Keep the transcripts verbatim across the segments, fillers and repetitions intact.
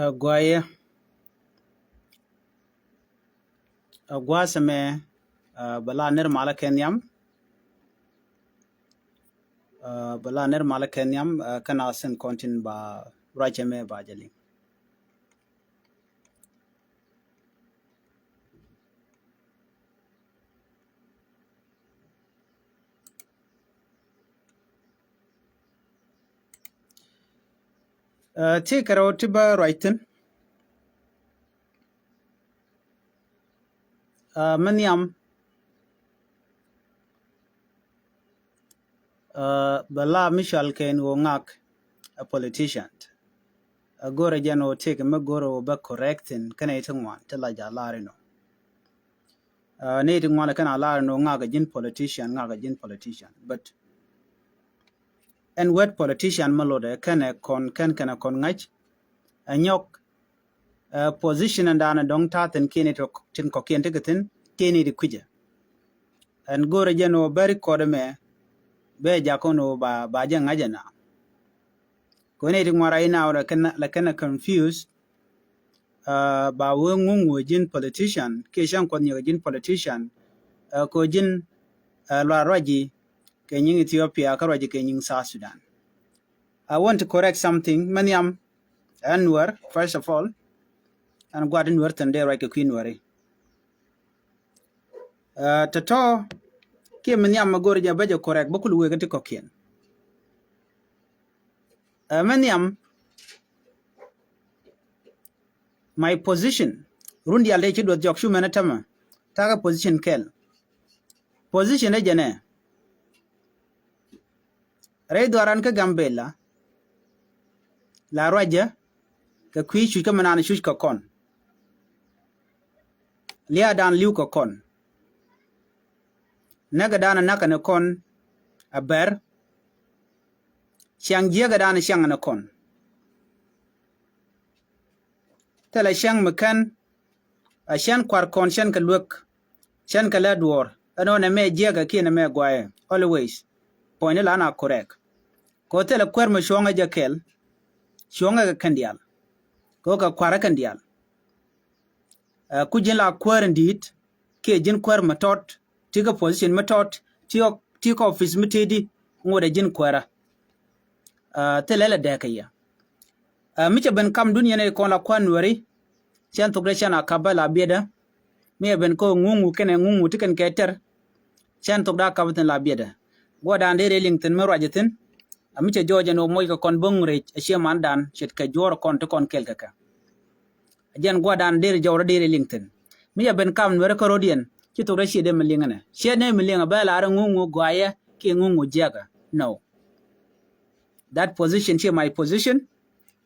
Ɛ guayɛ. Ɛ gua̱a̱th ɛmɛ, ɛ bɛ la nir malä kɛ nhiam. Ɛ bɛ la nir malä kɛ nhiam, ɛ kɛn a thin kɔn tin ba ruac ɛmɛ ba jɛ liŋ. Ɛ ti kɛ rɛw ti bä ruac thi̱n. Ɛ mi nhiam, ɛ bɛ la mi cɔal kɛn ɣöö ŋak ɛ politician. Ɛ go̱rɛ jɛn ɣöö tëëkɛ mi go̱rɛ ɣöö bä correct thi̱n kɛnɛ ti ŋuan ti la ja̱ lar inɔ. Ɛ ni ti ŋuan kɛn a lar inɔ ŋak ɛ ji̱n politician, ŋak ɛ ji̱n politician. But ɛn word politician mi lotdɛ kɛnɛ kɔn, kɛn kɛnɛ kɔn ŋa̱c ɛ nyɔk, ɛ position ɛn da̱a̱n ɛ dɔ̱ŋ ta̱a̱ thi̱n kiɛn tin kɔ̱kiɛn ti kɛ thi̱n kiɛn ti kui̱cɛ. Ɛn go̱rɛ jɛn ɣöö bä record ɛmɛ bɛ jakɔn ɣöö ba, ba jɛ ŋa̱c ɛna. Kɛ ni ti ŋuan right now la kɛn, la kɛn ɛ confused. Ɛ ba wee ŋuŋ wee ji̱n politician kiɛ cäŋ kuɔth nyɛk ji̱n politician. Ɛ kɛ ji̱n, ɛ luaar ruaci kɛ nyiŋ Ethiopia kä ruaci kɛ nyiŋ South Sudan. I want to correct something. Mi nhiam ɛn Nuɛr, first of all, ɛn gua̱a̱th in Nuɛr thi̱n dee ruac kɛ kui̱ Nuɛri. Ɛ tɔ̱tɔ̱ kiɛ mi nhiam mi go̱r jɛ bä jɛ correct bä kul wek ti kɔ̱kiɛn. Ɛ mi nhiam my position. Run diaal dee ci duɔth jɔk cu mɛn ɛ tämɛ ta̱a̱ kɛ position kɛl. Position ɛ jɛnɛ rɛy dhuaran kä Gambela la ruacä kɛ kui̱ cuc kä mi naan cuc kɛ kɔn. Lia̱a̱dan li̱w kɛ kɔn. Näkädan näkä ni kɔn a bɛr. Ciaŋ jiäkädan ciaŋ ni kɔn. Thilɛ ciaŋ mi kɛn a ciaŋ kua̱r kɔn ciaŋ kɛ luek. Cɛn kɛ lɛ duɔ̱ɔ̱r ɛn ɣän ɛmɛ jiɛkɛ kiɛn ɛmɛ guayɛ always. Puɔ̱nyni la na correct. Kɛ ɣöö thilɛ kuäär mi cuɔ̱ŋɛ jɛ kɛl. Cuɔ̱ŋɛ kɛ kɛn diaal. Kɛ ɣöö kɛ kua̱rä kɛn diaal. Ɛ ku ji̱n la kuäär in di̱i̱t kiɛ ji̱n kuäär mi tɔt ti kɛ position mi tɔt ti ɔ, ti kɛ office mi tëëdi. Ŋotdɛ ji̱n kuäärä. Ɛ thilɛ lɛ dɛɛkɛ yɛ. Ɛ mi cɛ ben kam dun yɛn ɛ kɔn la kua̱n Nuɛri. Cɛn thok dee cɛn a kap bä la biɛtdä. Mi ɛ ben kä ŋuŋu kɛnɛ ŋuŋu ti kɛn kɛ tɛr. Cɛn thok daa kap thi̱n la biɛtdä. Guɔdan dee rɛy liŋ thi̱n mi ruac thi̱n. Ɛ mi cɛ jɔɔc ɛn ɣöö moc kɛ kɔn bo̱ŋ rɛc ɛ ciɛ mandan ce̱tkɛ juɔ̱ɔ̱r kɔn ti kɔn kɛɛl kɛ kɛ. Ɛ jɛn guɔdan dee rɛy jɔɔr dee rɛy liŋ thi̱n. Mi ɛ ben kam Nuɛri kä ro̱diɛn ci thok dee ciɛ dee mi liŋ ɛnɛ ciɛ dee mi liŋ ɛ bä lar ɛ ŋuŋu gɔayɛ kiɛ ŋuŋu jiɛkɛ. No. That position ciɛ my position.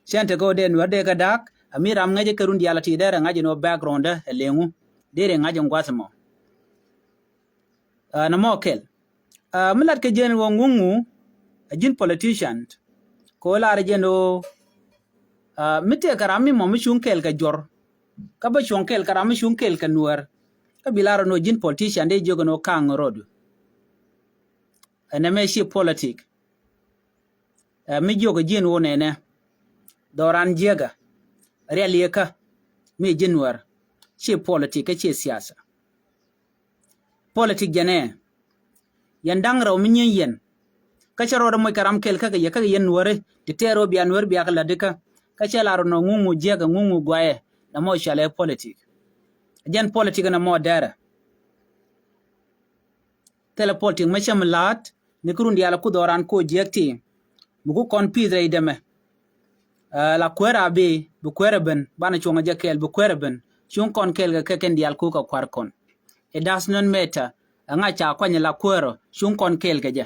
Cɛn tekɛ ɣöö dee Nuɛr dee kɛ da̱a̱k a mi ram ŋäcɛ kɛ run diaal a ti dee rɛ ŋa̱c ɛn ɣöö background ɛ leŋu dee rɛ ŋa̱c ɛn gua̱th ɛmɔ. Ɛ nɔmɔ kɛl. Ɛ mi lat kɛ jɛn ɣöö ŋuŋu a ji̱n politician. Kɛ ɣöö lar jɛn ɣöö ɛ mi tëëkɛ ram mi mɔ mi cuŋ kɛɛl kɛ juɔ̱r. Kä bä cuɔ̱ŋ kɛɛl kɛ ram mi cuŋ kɛɛl kɛ Nuɛr. Kä bi lar ɛn ɣöö ji̱n politician dee jiök ɛn ɣöö ka̱a̱ŋ ro̱du. Ɛn ɛmɛ ci politik. Ɛ mi jiök ɛ ji̱n wun ɛnɛ dhɔran jiäkä rialikä mi ji̱ Nuɛr. Ci politik kä ci siasa. Politik jɛnɛ yɛn da̱ŋ rɛw mi nyieny yɛn. Kä cä rɔɔdɛ moc kɛ ram kɛl kä kɛ yɛ kä kɛ yɛn Nuɛri ti tɛɛr ɣöö bia Nuɛr bia kɛ lätdikä. Kä cä lar nɔ ŋuŋu jiäkä ŋuŋu guayɛ. Nɛ mɔ cualɛ politik. Jɛn politik nɛ mɔ dɛrɛ. Thilɛ politik mɛ cä mi la̱a̱t ni kɛ run diaal ɛ kuth ɔ ran koc jiɛk ti. Mi ku kɔn pi̱i̱th rɛy dɛmɛ. Ɛ la kuäär a bi bi kuäär ɛ ben banɛ cuɔ̱ŋ ɛ jɛ kɛɛl bi kuäär ɛ ben cuŋ kɔn kɛɛl kɛ kɛ kɛn diaal kuk kɛ kua̱r kɔn. It does not matter. Ɛ ŋa̱c ca kuany ɛ la kuäär ɔ cuŋ kɔn kɛɛl kɛ jɛ.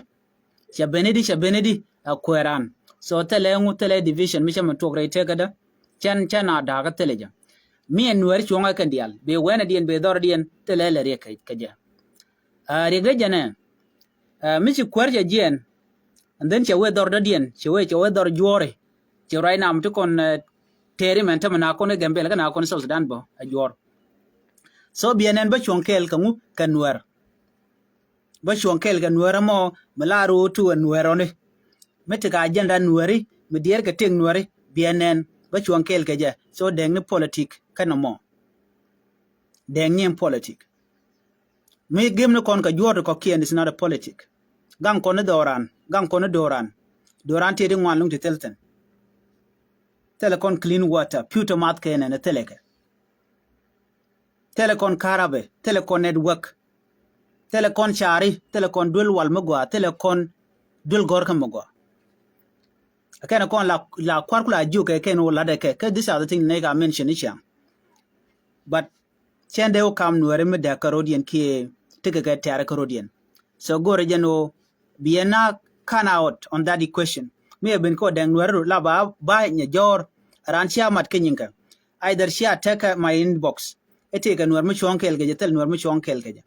Cɛ ben idi cɛ ben idi ɛ kuäär an. So thilɛ ŋu thilɛ division mi cɛ mi tuɔk rɛy tekädä. Cɛn cɛn a da̱a̱kä thilɛ jɛ. Mi ɛ Nuɛɛr cuɔ̱ŋ ɛ kɛn diaal bi wɛnɛ diɛn bi dhɔr diɛn thilɛ lɛ riɛk kɛ jɛ. Ɛ riɛk dee jɛnɛ. Ɛ mi ci kuäär cɛ jiɛn. And then cɛ wee dhɔr dɔ̱diɛn cɛ wee cɛ wee dhɔr juɔ̱ɔ̱ri. Cɛ ruac nam ti kɔn ɛ tɛɛri mɛn tämɛ na kɔn ɛ Gambɛl kä na kɔn ɛ South Sudan bä ɛ juɔ̱ɔ̱r. So biɛ nɛn bä cuɔ̱ŋ kɛɛl kɛ ŋu kɛ Nuɛɛr. Bä cuɔ̱ŋ kɛɛl kɛ Nuɛɛr ɛmɔ mi la ro̱o̱ tu ɛ Nuɛɛr ɔni. Mi ti ka agenda Nuɛɛri mi diɛɛr kɛ tëk Nuɛɛri biɛ nɛn. bä cuɔ̱ŋ kɛɛl kɛ jɛ. So dɛŋ ni politik kä nɔmɔ. Dɛŋ ni ɛn politik. Mi gem ni kɔn kɛ juɔ̱ɔ̱r ti kɔ̱kiɛn is not a politik. Gaŋ kɔn ni dhɔran, gaŋ kɔn ni dhɔran. Dhɔran tëë ti ŋuan luŋ ti thil thin. Thilɛ kɔn clean water, piu ti math kɛ nɛn thilɛ kɛ. Thilɛ kɔn karabɛ, thilɛ kɔn network. Thilɛ kɔn cari, thilɛ kɔn duel wal mi gɔaa, thilɛ kɔn duel gɔr kä mi gɔaa. Kɛn kɔn la, la kuar ku la jiök kɛ kɛn wä lat kɛ, kɛ these are the things ni ka mention ni ciaŋ. But cɛn dee wä kam nuɛri mi dɛk kä rodiɛn kiɛ tikɛ kɛ tɛɛr kä rodiɛn. So go̱rɛ jɛn wä bi yɛn na kan out on that equation. Mi ɛ ben kɛ wä dɛŋ nuɛri ru la ba, ba nyɛ jɔɔr ran cia mat kä nyiŋkɛ. Either cia tɛk kɛ my inbox. Ɛ tëëkɛ nuɛr mi cuɔ̱ŋ kɛɛl kɛ jɛ, thil nuɛr mi cuɔ̱ŋ kɛɛl kɛ jɛ.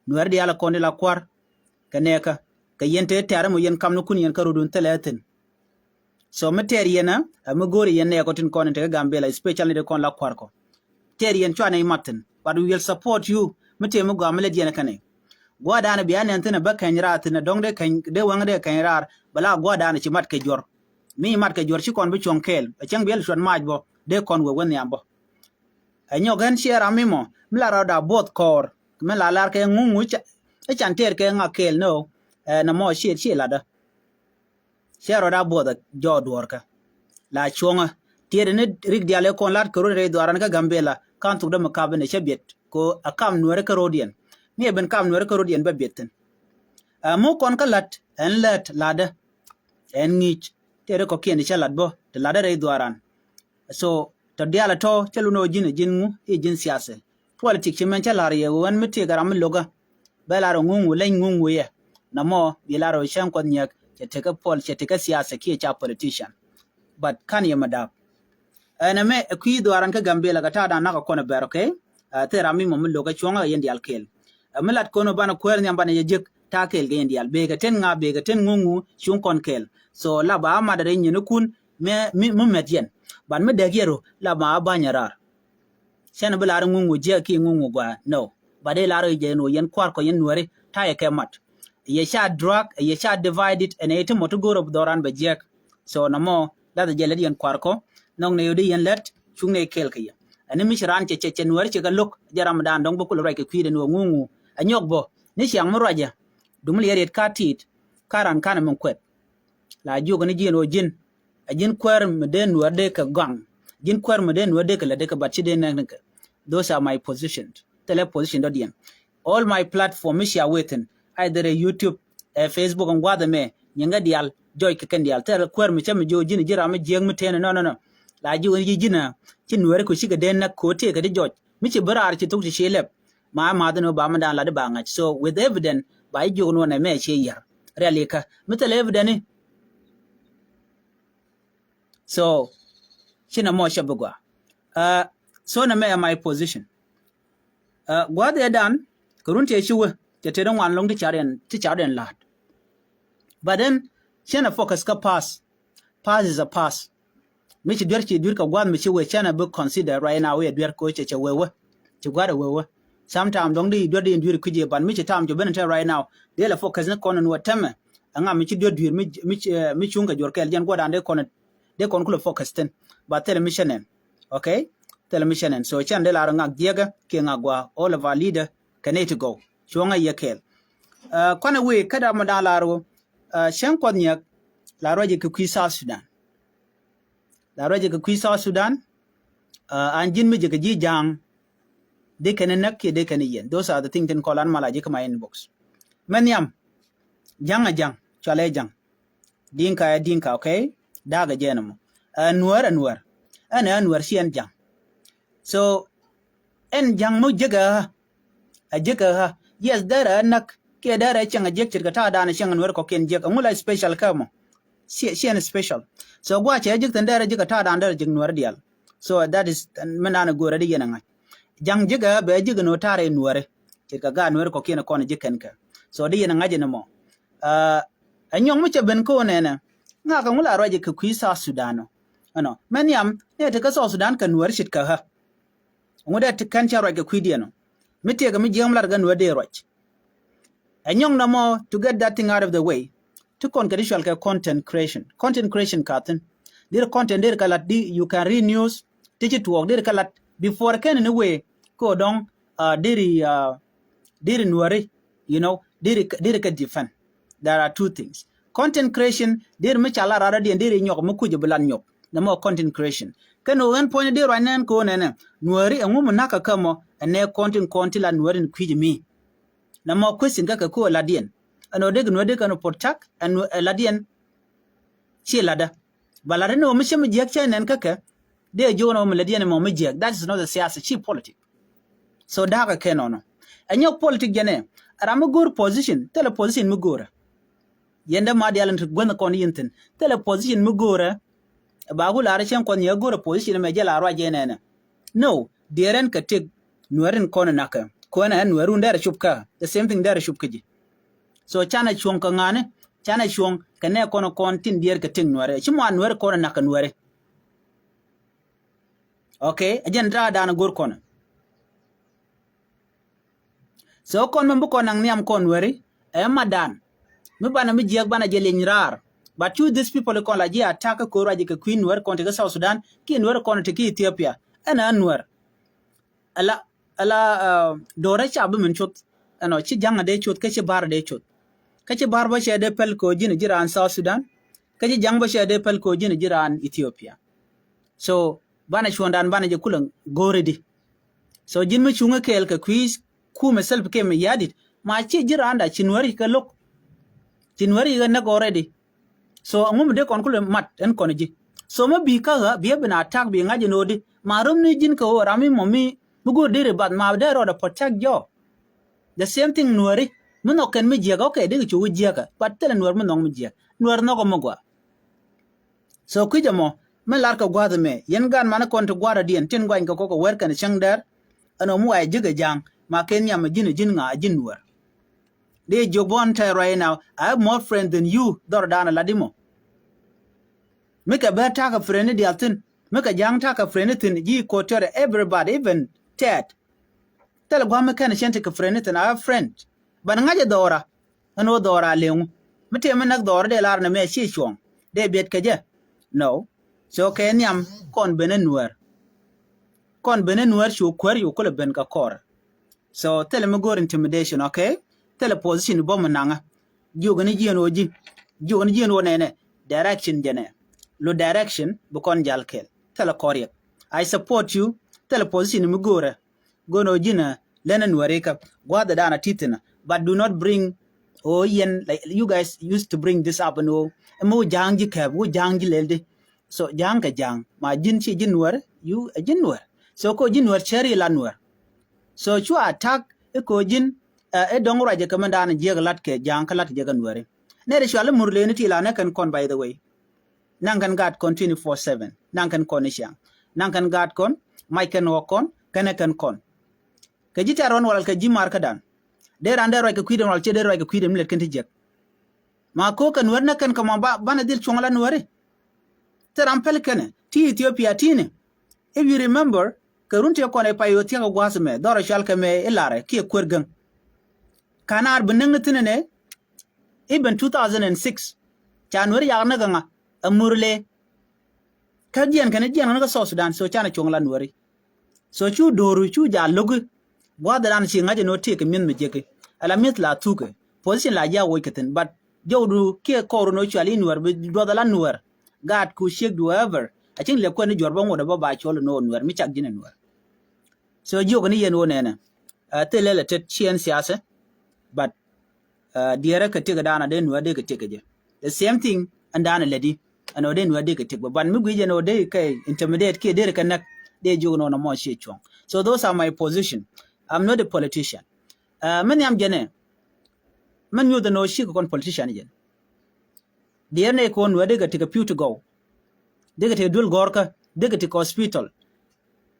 Nuɛr diaal kɔn di la kuar kɛ nɛɛkä kɛ yɛn te tɛ̈r mɔ yɛn kam ni kun yɛn kä rudun thilɛ thi̱n. So mi tɛɛr yɛn ɛ mi go̱o̱ri yɛn nɛɛkɔ tin kɔn in te kä Gambela, especially ni de kɔn la kuar kɔ. Tɛɛr yɛn cua nɛy mat thi̱n, but we will support you. Mi tëë mi gɔaa mi lät yɛn kä nɛy. Gua̱a̱r daanɛ bia nɛn thi̱n ɛ bä kɛny raar thi̱n ɛ dɔ̱ŋ dee kɛny dee wäŋ dee kɛny raar bɛ la gua̱a̱r daanɛ ci mat kɛ juɔ̱r. Mi mat kɛ juɔ̱r ci kɔn bi cuɔ̱ŋ kɛɛl ɛ cäŋ biɛl cuɔ̱t mac bɔ dee kɔn wek wä nhiam bɔ. Ɛ nyɔk ɣän ciɛ ram mi mɔ mi la rɔɔda buɔth kɔɔr mi la lar kɛ ŋuŋu. I̱ can tɛɛr kɛ ŋak kɛɛl ni ɣöö ɛ nɔmɔ ciɛ ciɛ latdä. Ciɛ rɔɔda buɔth ɛ jɔɔk duɔ̱ɔ̱rkä la cuɔ̱ŋä. Tiɛɛdɛ ni rik diaal ëë kɔn lat kɛ run rɛy dhuaaran kä Gambela ka̱n thukdä mi kap in ɛ cä biɛt kɛ ɣöö ɛ kam nuɛɛri kä ro̱diɛn. Mi ɛ ben kam nuɛɛri kä ro̱diɛn bä biɛt thi̱n. Ɛ mi kɔn kä la̱t ɛn lät latdä. Ɛn ŋi̱i̱c tëë ri kɔ̱kiɛn ti cä la̱t bä ti la̱tdä rɛy dhuaaran. So tɔ diaal ɛ tɔ̱ cä lun ɣöö ji̱n ɛ ji̱n ŋu i̱ ji̱n siasɛ. Politik ci mɛn cä la̱r yɛ ɣöö ɛn mi tëëkɛ ram mi lo̱kä. Bɛ la̱r ɣöö ŋuŋ wu leny ŋuŋ wu yɛ nɔmɔ bi la̱r ɣöö cäŋ kuɔth nyiɛk cɛ tekɛ pol cɛ tekɛ siasɛ kiɛ ca politician. But ka̱n yɛ mɛ da̱a̱p. Ɛn ɛmɛ ɛ kui̱ dhuaaran kä Gambela kɛ ta̱a̱ da̱a̱n nakä kɔn ɛ bɛr, okay? Ɛ thil ram mi mɔ mi lo̱kä cuɔ̱ŋä kɛ yɛn diaal kɛɛl. Ɛ mi lat kɔn ɛ banɛ kuäär nhiam banɛ yɛ jek ta̱a̱ kɛɛl kɛ yɛn diaal. Bekɛ ten ŋa bekɛ ten ŋuŋu cuŋ kɔn kɛɛl. So la ba a mat rɛy nyinikun mi, mi, mi mɛt yɛn. But mi dɛk yɛn ru la ba a ba̱ny ɛ raar. Cɛn bi lar ŋuŋu jiɛk ki ŋuŋu gɔaa. No. But dee lar jɛ ɛn ɣöö yɛn kua̱r kɔ yɛn nuɛri ta̱a̱ yɛ kɛ mat. Yɛ ca drag, yɛ ca divided, ɛn ɛ ti mɔ ti go̱o̱r ɛ bi dhɔran bɛ jiɛk. So nɔmɔ lath jɛ lät yɛn kua̱r kɔ nhɔk nɛ yodi yɛn lät cuŋ nɛ kɛɛl kɛ yɛ. Ɛn ni mi ci raan cɛ cɛ cɛ nuɛɛr cɛ kɛ lo̱k jɛ ram dan dɔ̱ŋ bä kulɛ ruac kɛ kui̱dɛ ni wä ŋuŋu ɛ nyɔk bä ni ciaŋ mi ruacɛ. Dum li yɛ riet ka tiit ka ran kanɛ min kuɛth. La jiök ni ji̱n ɣöö ji̱n ɛ ji̱n kuäär mi dee nuɛɛr dee kɛ gɔaŋ. Ji̱n kuäär mi dee nuɛɛr dee kɛ lät dee kɛ bat ci dee nɛk ni kɛ. Those are my positions. Thilɛ position dɔ̱diɛn. All my platform mi cia wethin either ɛ YouTube, ɛ Facebook ɛn gua̱a̱th ɛmɛ nyiŋä diaal jɔc kɛ kɛn diaal. Thilɛ kuäär mi cä mi jiök ji̱n ji̱ ram mi jiäk mi tëën, no, no, no. La jiök ni ji̱ ji̱n a ci nuɛɛri kɛ cikɛ dee näk kɛ ɣöö tëëkɛ ti jɔc mi ci bi raar ci thok ti ci lɛp. Ma ma̱th ni wä ba mi da̱a̱n lat i̱ ba ŋa̱c. So with evidence ba i̱ jiök ni wä nɛ mɛ cie yär. Rialikä mi thilɛ evidence i̱. So ci nɛ mɔ cɛ bi gɔaa. Uh, so nɛ mɛ ɛ my position. Uh, gua̱a̱th ɛ dan kɛ run tiɛ ci wä cɛ tëë di ŋuan loŋ ti car yɛn ti car yɛn la̱a̱t. But then cɛn ɛ focus kä past. Past is a past. Mi ci duer ci duer kɛ gua̱a̱th mi ci wee cɛn a bi consider right now wi̱i̱ a duer ko̱ cɛ cɛ wee wee. Ci gua̱a̱th a wee wee. Sometime dɔ̱ŋ di duer di in duer kui̱c i̱ ban mi ci time cu ben in te right now. Dee la focus ni kɔn in wee tɛmɛ. Ɛŋa mi ci duer duer mi, mi, eh, mi cuŋ kɛ juɔr kɛɛl jɛn gua̱a̱th dan dee kɔn, dee kɔn kulɛ focus thin. But thilɛ mi cɛ nɛn. Okay? Thilɛ mi cɛ nɛn. So cɛn dee la rɔ ŋak jiɛkä kiɛ ŋak gua̱a̱. All of our leader kɛ nɛy ti gɔw. Cuɔ̱ŋä yɛ kɛɛl. Uh, kɔn ɛ wee kä dam mi da̱a̱n la rɔ, uh, cäŋ kuɔth nyiɛk la ruac kɛ kui̱ South Sudan. La ruac kɛ kui̱ South Sudan. Uh, an ji̱n mi jɛ kɛ ji̱ ja̱a̱ŋ. Dee kɛn näk kiɛ dee kɛn yɛn. Those are the things tin kɔl an mal a ji̱ kä my inbox. Mɛ nhiam. Ja̱ŋ a ja̱ŋ. Cualɛ ja̱ŋ. Dinka ɛ Dinka, okay? Da̱a̱k ɛ jɛ ɛn ɛmɔ. Ɛ nuäär ɛ nuäär. Ɛn ɛ nuäär ci ɛn ja̱ŋ. So ɛn ja̱ŋ mi jek ɛ ɣä. Ɛ jek ɛ ɣä. Yes, dɛrɛ ɛ näk kiɛ dɛrɛ ɛ cieŋ ɛ jek ce̱tkɛ ta̱a̱ da̱a̱n ɛ cieŋ ɛ nuäär kɔ̱kiɛn jek. Ɛŋu la special kä ɛmɔ? Ci, ci ɛn special. So gua̱a̱ cɛ ɛ jek thi̱n dɛrɛ jek ɛ ta̱a̱ da̱a̱n dɛrɛ jek nuäär diaal. So that is min da̱a̱n ɛ go̱o̱rɛ di yɛn ɛ ŋa̱c. Ja̱ŋ jek ɛ ɣä bɛ ɛ jek ɛ nuäär ta̱a̱ rɛy nuääri. Ce̱tkɛ gaat nuääri kɔ̱kiɛn ɛ kɔn ɛ jek kɛn kɛ. So di yɛn ɛ ŋa̱c ɛn ɛmɔ. Ɛ nyɔk mi cɛ ben ko̱o̱n ɛnɛ ŋa̱kɛ ŋu la ruac kɛ kui̱ South Sudan ɔ. Ɛnɔ mɛ nhiam ni ɛ te kä South Sudan kɛ nuääri ce̱tkɛ ɣä. Ŋu dee ti kɛn cɛ ruac kɛ kui̱diɛn ɔ. Mi tëëkɛ mi jiäk mi lat kɛ nuääri dee ruac. Ɛ nyɔk nɔmɔ to get that thing out of the way. Ti kɔn kɛ ti cual kɛ content creation. Content creation ka thi̱n. Deri content deri kɛ lat, di, you can read news. Ti ci tuɔɔk deri kɛ lat before kɛn ni wee kä dɔŋ, uh, deri, uh, deri Nuäri, you know, deri, deri kɛ defend. There are two things. Content creation, deri mi ca lat rara diɛn deri nyɔk mi kuc bi lat nyɔk. Nɛ mɔ content creation. Kɛn ɣän puɔ̱ny deri ruac nɛn kɛ ɣän nɛnɛ Nuäri ɛŋu mi nakä kä mɔ ɛnɛ content kɔn ti lat Nuäri ni kui̱c mi. Nɛ mɔ question kä kɛ kä lat diɛn. Ɛn ɣän deri Nuäri deri kɛ ni protect ɛn lat diɛn. Ci latdä. Ba lat ni wä mi cä mi jiäk cä nɛn kä kɛ. Dee jiök ni wä mi lät yɛn mɔ mi jiäk. That is not a siasa, ci politic. So da̱a̱kɛ kɛ nɔnɔ. Ɛ nyɔk politic jɛnɛ. Ram mi go̱o̱r position, thilɛ position mi go̱o̱rɛ. Yɛn dee ma dial in ti guänh kɔn yin thin. Thilɛ position mi go̱o̱rɛ. Ba ku lar cɛn kɔn yɛ go̱o̱rɛ position mɛ jɛ la ruac jɛ nɛnɛ. No, diɛrɛn kɛ tëk Nuärin kɔn nakɛ. Kuɛn ɛ Nuärun derɛ cop kä. The same thing derɛ cop kä ji̱. So canɛ cuɔ̱ŋ kɛ ŋa̱ni, canɛ cuɔ̱ŋ kɛ nɛ kɔn kɔn tin diɛɛr kɛ tëk Nuäri. Ci mɔ a Nuäri kɔn nakɛ Nuäri. Okay, ɛ jɛn ta̱a̱ da̱a̱n go̱r kɔn. So kɔn mɛ bi kɔn naŋ nhiam kɔn Nuäri, ɛ ma da̱a̱n. Mi banɛ mi jiɛk banɛ jɛ lieny raar. But cu these people kɔn la ji̱ attack kä ko̱r ruac kɛ kui̱ Nuäri kɔn ti kä South Sudan, kiɛ Nuäri kɔn ti kä Ethiopia. Ɛn ɛ Nuäri. Ala, ala, uh, do̱rɛ ca bi min cuth. Ɛnɔ, ci ja̱ŋ a dee cuth, kä ci ba̱r a dee cuth. Kä ci ba̱r bä cɛ dee päl kɛ ji̱n ji̱ raan South Sudan. Kä ci ja̱ŋ bä cɛ dee päl kɛ ji̱n ji̱ raan Ethiopia. So banɛ cuɔ̱ndan banɛ jɛ kulɛ go̱o̱ri di. So ji̱n mi cuŋä kɛɛl kɛ kui̱ kumɛ self kɛ mi ya̱dit. Ma ci ji̱ raanda ci Nuäri kɛ lo̱k. Ci Nuäri kɛ näk already. So ŋum dee kɔn kulɛ mat ɛn kɔn ji̱. So mi bi kä ɣä bi ɛ bi na attack bi ŋa̱c ɛn ɣöö di ma rom ni ji̱n kɛ ɣöö ram mi mɔ mi mi go̱o̱r deri bath ma dee rɔɔdɛ protect jɔ. The same thing Nuäri. Mi nhɔk kɛn mi jiäkä, okay, dee kɛ cu wä jiäkä. But thilɛ Nuäär mi nhɔk mi jiäk. Nuäär nhɔk ɛ mi gɔaa. So kui̱c ɛmɔ mi lar kɛ gua̱a̱th ɛmɛ yɛn gaat manɛ kɔn ti gua̱a̱r adiɛn tin guany kɛ kɔk kɛ wɛr kɛn cäŋ dɛr. Ɛn ɣöö mi wa ɛ ji̱k ɛ ja̱a̱ŋ ma kɛn nhiam ɛ ji̱n ɛ ji̱n ŋa ɛ ji̱n Nuäär. Dee jiök bɔn tɛɛr right now, I have more friends than you. Dhɔr da̱a̱n a lat imɔ. Mi kɛ bɛ ta̱a̱ kɛ friend ni diaal thi̱n. Mi kɛ ja̱a̱ŋ ta̱a̱ kɛ friend ni thi̱n. Ji̱ Equatoria, everybody, even Tɛt. Thilɛ gua̱a̱m mi kɛn cɛn ti kɛ friend ni thi̱n, I have friend. But ŋa̱c ɛ dhɔra. Ɛn ɣöö dhɔra a leŋu. Mi tëë mi näk dhɔra dee lar ni mɛ ci cuɔ̱ŋ. Dee biɛt kɛ jɛ. No. So kɛ nhiam kɔn ben ɛ Nuäär. Kɔn ben ɛ Nuäär cu kuäär cu kulɛ ben kɛ kɔr. So thilɛ mi go̱o̱r intimidation, okay? Thilɛ position bä mi naŋä. Jiök ni jiɛn wä ji̱. Jiök ni jiɛn wä nɛnɛ. Direction jɛnɛ. Lo direction bi kɔn jal kɛl. Thilɛ kɔr yɛk. I support you. Thilɛ position mi go̱o̱rɛ. Go̱o̱r ni wä ji̱n ɛ lɛn ɛ Nuäri kä. Gua̱a̱th ɛ da̱a̱n a tithinä. But do not bring, oh, yɛn, like, you guys used to bring this up ɛn ɣöö ɛmɛ wä ja̱a̱ŋ ji̱ kɛp, wä ja̱a̱ŋ ji̱ lɛl di. So ja̱a̱ŋ kɛ ja̱a̱ŋ. Ma ji̱n ci ji̱ Nuäär, you ɛ ji̱ Nuäär. So ko ji̱ Nuäär cɛr i̱ la Nuäär. So cu attack i̱ ko ji̱n, ɛ, i̱ dɔ̱ŋ ruacɛ kɛ mɛn da̱a̱n jiäk lat kɛ ja̱a̱ŋ kä lat jɛ kɛ Nuääri. Nɛy ti cual i̱ Murleni ti la nɛ kɛn kɔn, by the way. Naŋ kɛn gaat kɔn twenty four seven. Naŋ kɛn kɔn i̱ ciaŋ. Naŋ kɛn gaat kɔn, mac kɛn ɣɔk kɔn, kɛn ɛ kɛn kɔn. Kɛ ji̱ tɛ̈r ɣɔn walal kɛ ji̱ ma̱a̱r kädan. Dee raan dee ruac kɛ kui̱dɛ walal ciɛ dee ruac kɛ kui̱dɛ mi lɛt kɛn ti jiäk. Ma ko̱o̱k kɛ Nuäär nä kɛn kɛ ma ba, banɛ dhil cuɔ̱ŋ la Nuääri. Thil ram päl kɛnɛ ti Ethiopia ti̱i̱ni. If you remember, kɛ run ti kɔn ɛ pay ɣöö thia̱k ɛ gua̱a̱th ɛmɛ dhɔrɛ cual kɛ mɛ i̱ larɛ kiɛ kuer gäŋ. Ka̱n ar bi näŋ ni thi̱n ɛnɛ, even two thousand and six. Ca Nuääri yak näk ɛ ŋa? Ɛ Murle. Kä jiɛn kɛn jiɛn kɛn kä South Sudan, so canɛ cuɔ̱ŋ la Nuääri. So cu do̱ru cu ja lo̱ki. Gua̱a̱th dan ci ŋa̱c ɛn ɣöö tëëkɛ mi̱eth mi jeki. Ala mi̱eth la thukɛ. Position la jiak woc kɛ thi̱n. But jɔwdu kiɛ kɔɔru ni wä cual i̱ Nuäär bi duɔth ala Nuäär. Gaat ku ciek du ever. A cieŋ liɛp kuɛn ni juɔ̱r bä ŋot ɛ bä ba cuɔl ɛn ɣöö Nuäär mi cak ji̱n ɛ Nuäär. So jiök ni yɛn ɣöö nɛnɛ. Ɛ thilɛ lɛ tet ciɛn siasɛ. But, uh, diɛrɛ kɛ tiek dan a dee Nuäär dee kɛ tiek kɛ jɛ. The same thing ɛn dan a lɛ di. Ɛn ɣöö dee Nuäär dee kɛ tiek bä. But mi guic ɛn ɣöö dee kɛ intimidate kiɛ dee kɛ näk. Dee jiök ɛn ɣöö nɔmɔ ciɛ cuɔ̱ŋ. So those are my position. I'm not a politician. Uh, mɛn nhiam jɛnɛ. Mɛn nyuth ɛn ɣöö cikɛ kɔn politician jɛn. Diɛɛr nɛy kɔn Nuäär dee kɛ tiek kɛ pi̱w ti gɔw. Dee kɛ tiek kɛ duel gɔ̱rkä. Dee kɛ tiek kɛ hospital.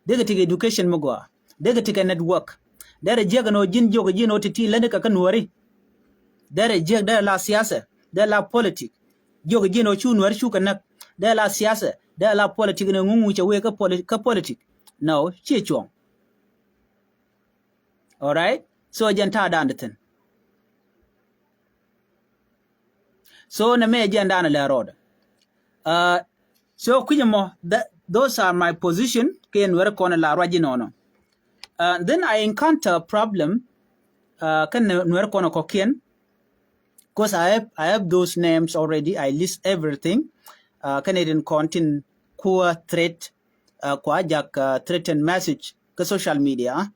Dee kɛ tiek kɛ education mi gɔaa. Dee kɛ tiek kɛ network. Derɛ jiäk ɛn ɣöö ji̱n jiök ji̱n ɣöö ti̱ti̱ lätni kɛ kä Nuääri. Derɛ jiäk derɛ la siasa. Derɛ la politic. Jiök ji̱n ɣöö cu Nuääri cukɛ näk. Derɛ la siasa. Derɛ la politic ni ŋuŋu cɛ wee kä poli-, kä politic. No, ciɛ cuɔ̱ŋ. All right? So jɛn ta̱a̱ da̱a̱n di thi̱n. So nɛ mɛ jɛn da̱a̱n lɛ rɔɔdɛ. Uh, So kui̱c ɛmɔ, that, those are my position. Kɛ Nuɛri kɔn la ruac inɔnɔ. Uh, then I encounter a problem. Uh, kɛ Nuɛri kɔn kɔkiɛn. Cause I have, I have those names already. I list everything. Uh, kɛ ni rin kɔn tin kuɛ threat. Uh, kua jak uh, threaten message kɛ social media.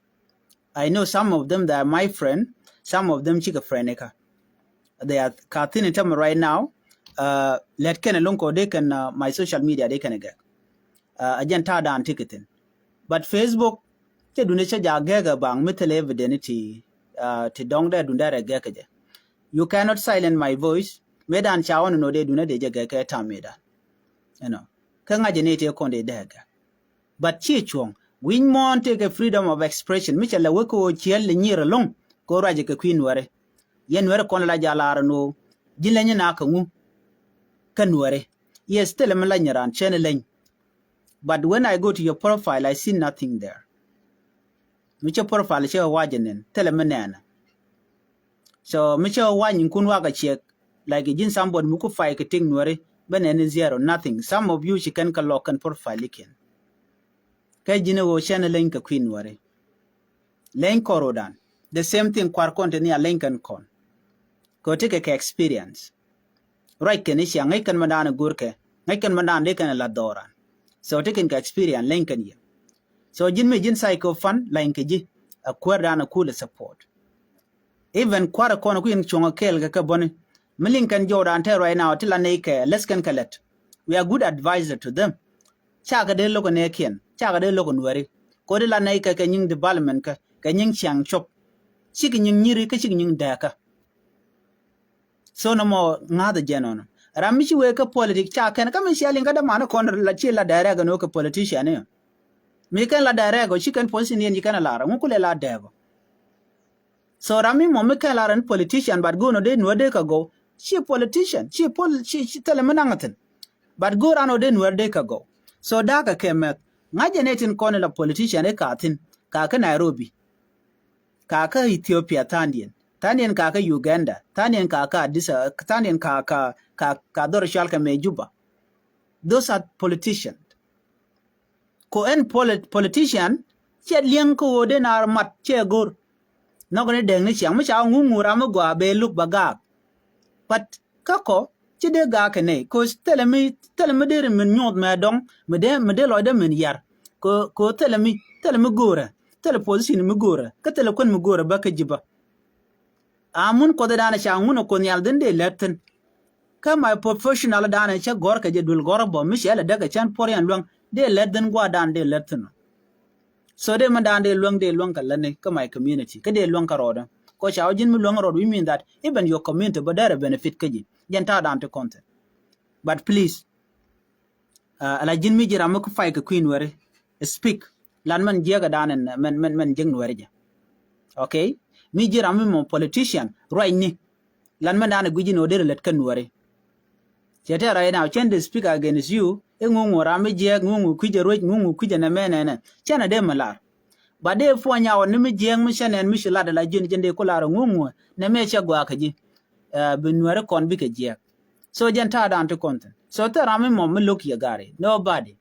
I know some of them, they are my friend. Some of them cikɛ friend ika. They are ka thin in term right now. Uh, let kɛn along ko de kɛn uh, my social media de kɛn gɛk. Uh, a jɛn ta̱a̱ dan ti kɛ thin. But Facebook cɛ duni cɛ ja gɛk a baŋ mi thil evident ti uh, ti dɔŋ dɛ dun dɛ rɛ gɛk jɛ. You cannot silence my voice. Mi dan ca wani no de duni de jɛ gɛk kɛ tam mi dan. You know. Kɛ ŋa̱c ni ti kɔn de dɛ gɛk. But ci cuɔ̱ŋ wi̱ny muɔ̱ɔ̱n tëëkɛ freedom of expression mi cɛ lɛ wek kɛ ɣöö ciɛl lɛ nyier ɛlɔ̱ŋ kɛ ɣöö ruacɛ kɛ kui̱ Nuɛri. Yɛn Nuɛri kɔn la jal ar ɛn ɣöö ji̱n leny na kɛ ŋu kä Nuɛri. Yes, thilɛ mi la nyɛ raan cɛn leny. But when I go to your profile, I see nothing there. Mi cɛ profile cɛ wac ɛnɛn thilɛ mi nɛɛnɛ. So mi cɛ wac in kun wakɛ ciɛk like ji̱n somebody mi ku fight kɛ tik Nuɛri bä nɛn zero, nothing. Some of you ci kɛn kɛ lɔk kɛn profile ikiɛn. Kɛ ji̱n ɛ ɣöö cɛn ɛ leny kɛ kui̱ Nuɛri. Leny kɔr rodan. The same thing kuar kɔn te ni a leny kɛn kɔn. Kɛ ti kɛ kɛ experience. Ruac kɛn i̱ cia ŋäc kɛn mɛ dan ɛ go̱r kɛ ŋäc kɛn mɛ dan dee kɛn ɛ la dhɔran. So ti kɛn kɛ experience leny kɛn yɛ. So ji̱n mi ji̱n psycho fan leny kɛ ji̱ a kuäär dan ɛ cool support. Even kuarɛ kɔn ku yɛn cuɔ̱ŋ a kɛɛl kɛ kɛ bäni. Mi liŋ kɛn jɔwdan tɛɛr right now ti la nɛy kɛ läth kɛn kɛ lät. We are good advisor to them. Cakɛ dee lo̱k ɛ nɛɛkiɛn cakɛ dee lo̱k ɛ Nuɛri. Kodi la nɛy kɛ kɛ nyiŋ development kɛ kɛ nyiŋ ciaŋ cop. Cikɛ nyiŋ nyiri kä cikɛ nyiŋ dɛɛkä. So nɔmɔ ŋa̱th ɛ jɛn ɔnɔ ram mi ci wee kä politik ca kɛn kä mi cia liŋ kä dämanä kɔn la ci la direct ɛn wä kɛ politician iɔ. Mi kɛn la direct ɔ ci kɛn position yɛn ci kɛn a lar ɛŋu kulɛ la dɛɛk ɔ. So ram mi mɔ mi kɛn lar ɛn politician but go̱o̱n ɔ dee Nuɛr dee kɛ gɔw. Ci politician ci pol ci thilɛ mi naŋ thin. But go̱o̱r an ɔ dee Nuɛr dee kɛ gɔw. So da̱a̱kɛ kɛ mɛth ŋa̱c jɛ nɛ tin kɔn la politician i̱ ka thin ka kä Nairobi. Ka kä Ethiopia tha̱a̱ndiɛn tha̱a̱ndiɛn ka kä Uganda tha̱a̱ndiɛn ka kä Addis tha̱a̱ndiɛn ka ka ka dhɔr cual kɛ mɛ Juba. Those are politician. Ko ɛn politician cɛ liɛŋ kä ɣöö dee naar mat cɛ go̱r. Nhɔk ni dɛŋ ni ciaŋ mi ca ŋuŋ ŋuur ram mi gɔaa bee luk ba gaak. But kä kɔ ci dee gaak kɛ nɛy ko thilɛ mi thilɛ mi dee rin min nyuɔth mɛ dɔŋ mi dee mi dee lɔcdɛ min yar. Ko ko thilɛ mi thilɛ mi go̱o̱rɛ thilɛ position mi go̱o̱rɛ kä thilɛ kuän mi go̱o̱rɛ bä kä ji̱ bä. A mun kuɔth danɛ ca ŋun a kuoth nhial dhin dee lät thin. Kä my professional danɛ cä gɔr kɛ jɛ duel gɔr bɔ mi cɛ lɛ däk kɛ cɛn puɔr yɛn luäŋ dee lät dhin gua̱a̱r dan dee lät thin. So dee mi dan dee luäŋ dee luäŋ kɛ lätni kä my community kä dee luäŋ kä rɔɔdä. Kɔ ca wä ji̱n mi luäŋ rɔɔd we mean that even your community bä derɛ benefit kä ji̱ jɛn ta̱a̱ dan ti kɔn thin. But please, ala ji̱n mi ji̱ ram mi ku pay kɛ kui̱ Nuɛri speak lan mɛn jiɛk ɛ dan ɛn mɛn mɛn mɛn jiäk Nuɛri jɛ. Okay. Mi ji̱ ram mi mɔ politician ruacni lan mɛn dan ɛ gui̱c in ɔ derɛ lät kä Nuɛri. Cɛ tɛ right now cɛn dee speak against you i̱ ŋuŋu ram mi jiɛk ŋuŋu kui̱c ɛ ruec ŋuŋu kui̱c ɛ nɛ mɛ nɛnɛ cɛn ɛ dee mi lar. But dee puɔ̱ny awɔ ni mi jiɛk mi cɛ nɛn mi ci lat ala ji̱n ji̱n dee ku lar ɛ ŋuŋu nɛ mɛ cɛ gɔaa kä ji̱. Bi Nuɛri kɔn bikɛ jiɛk. So jɛn ta̱a̱ dan ti kɔn thin so thil ram mi mɔ mi lo̱k yɛ gari nobody.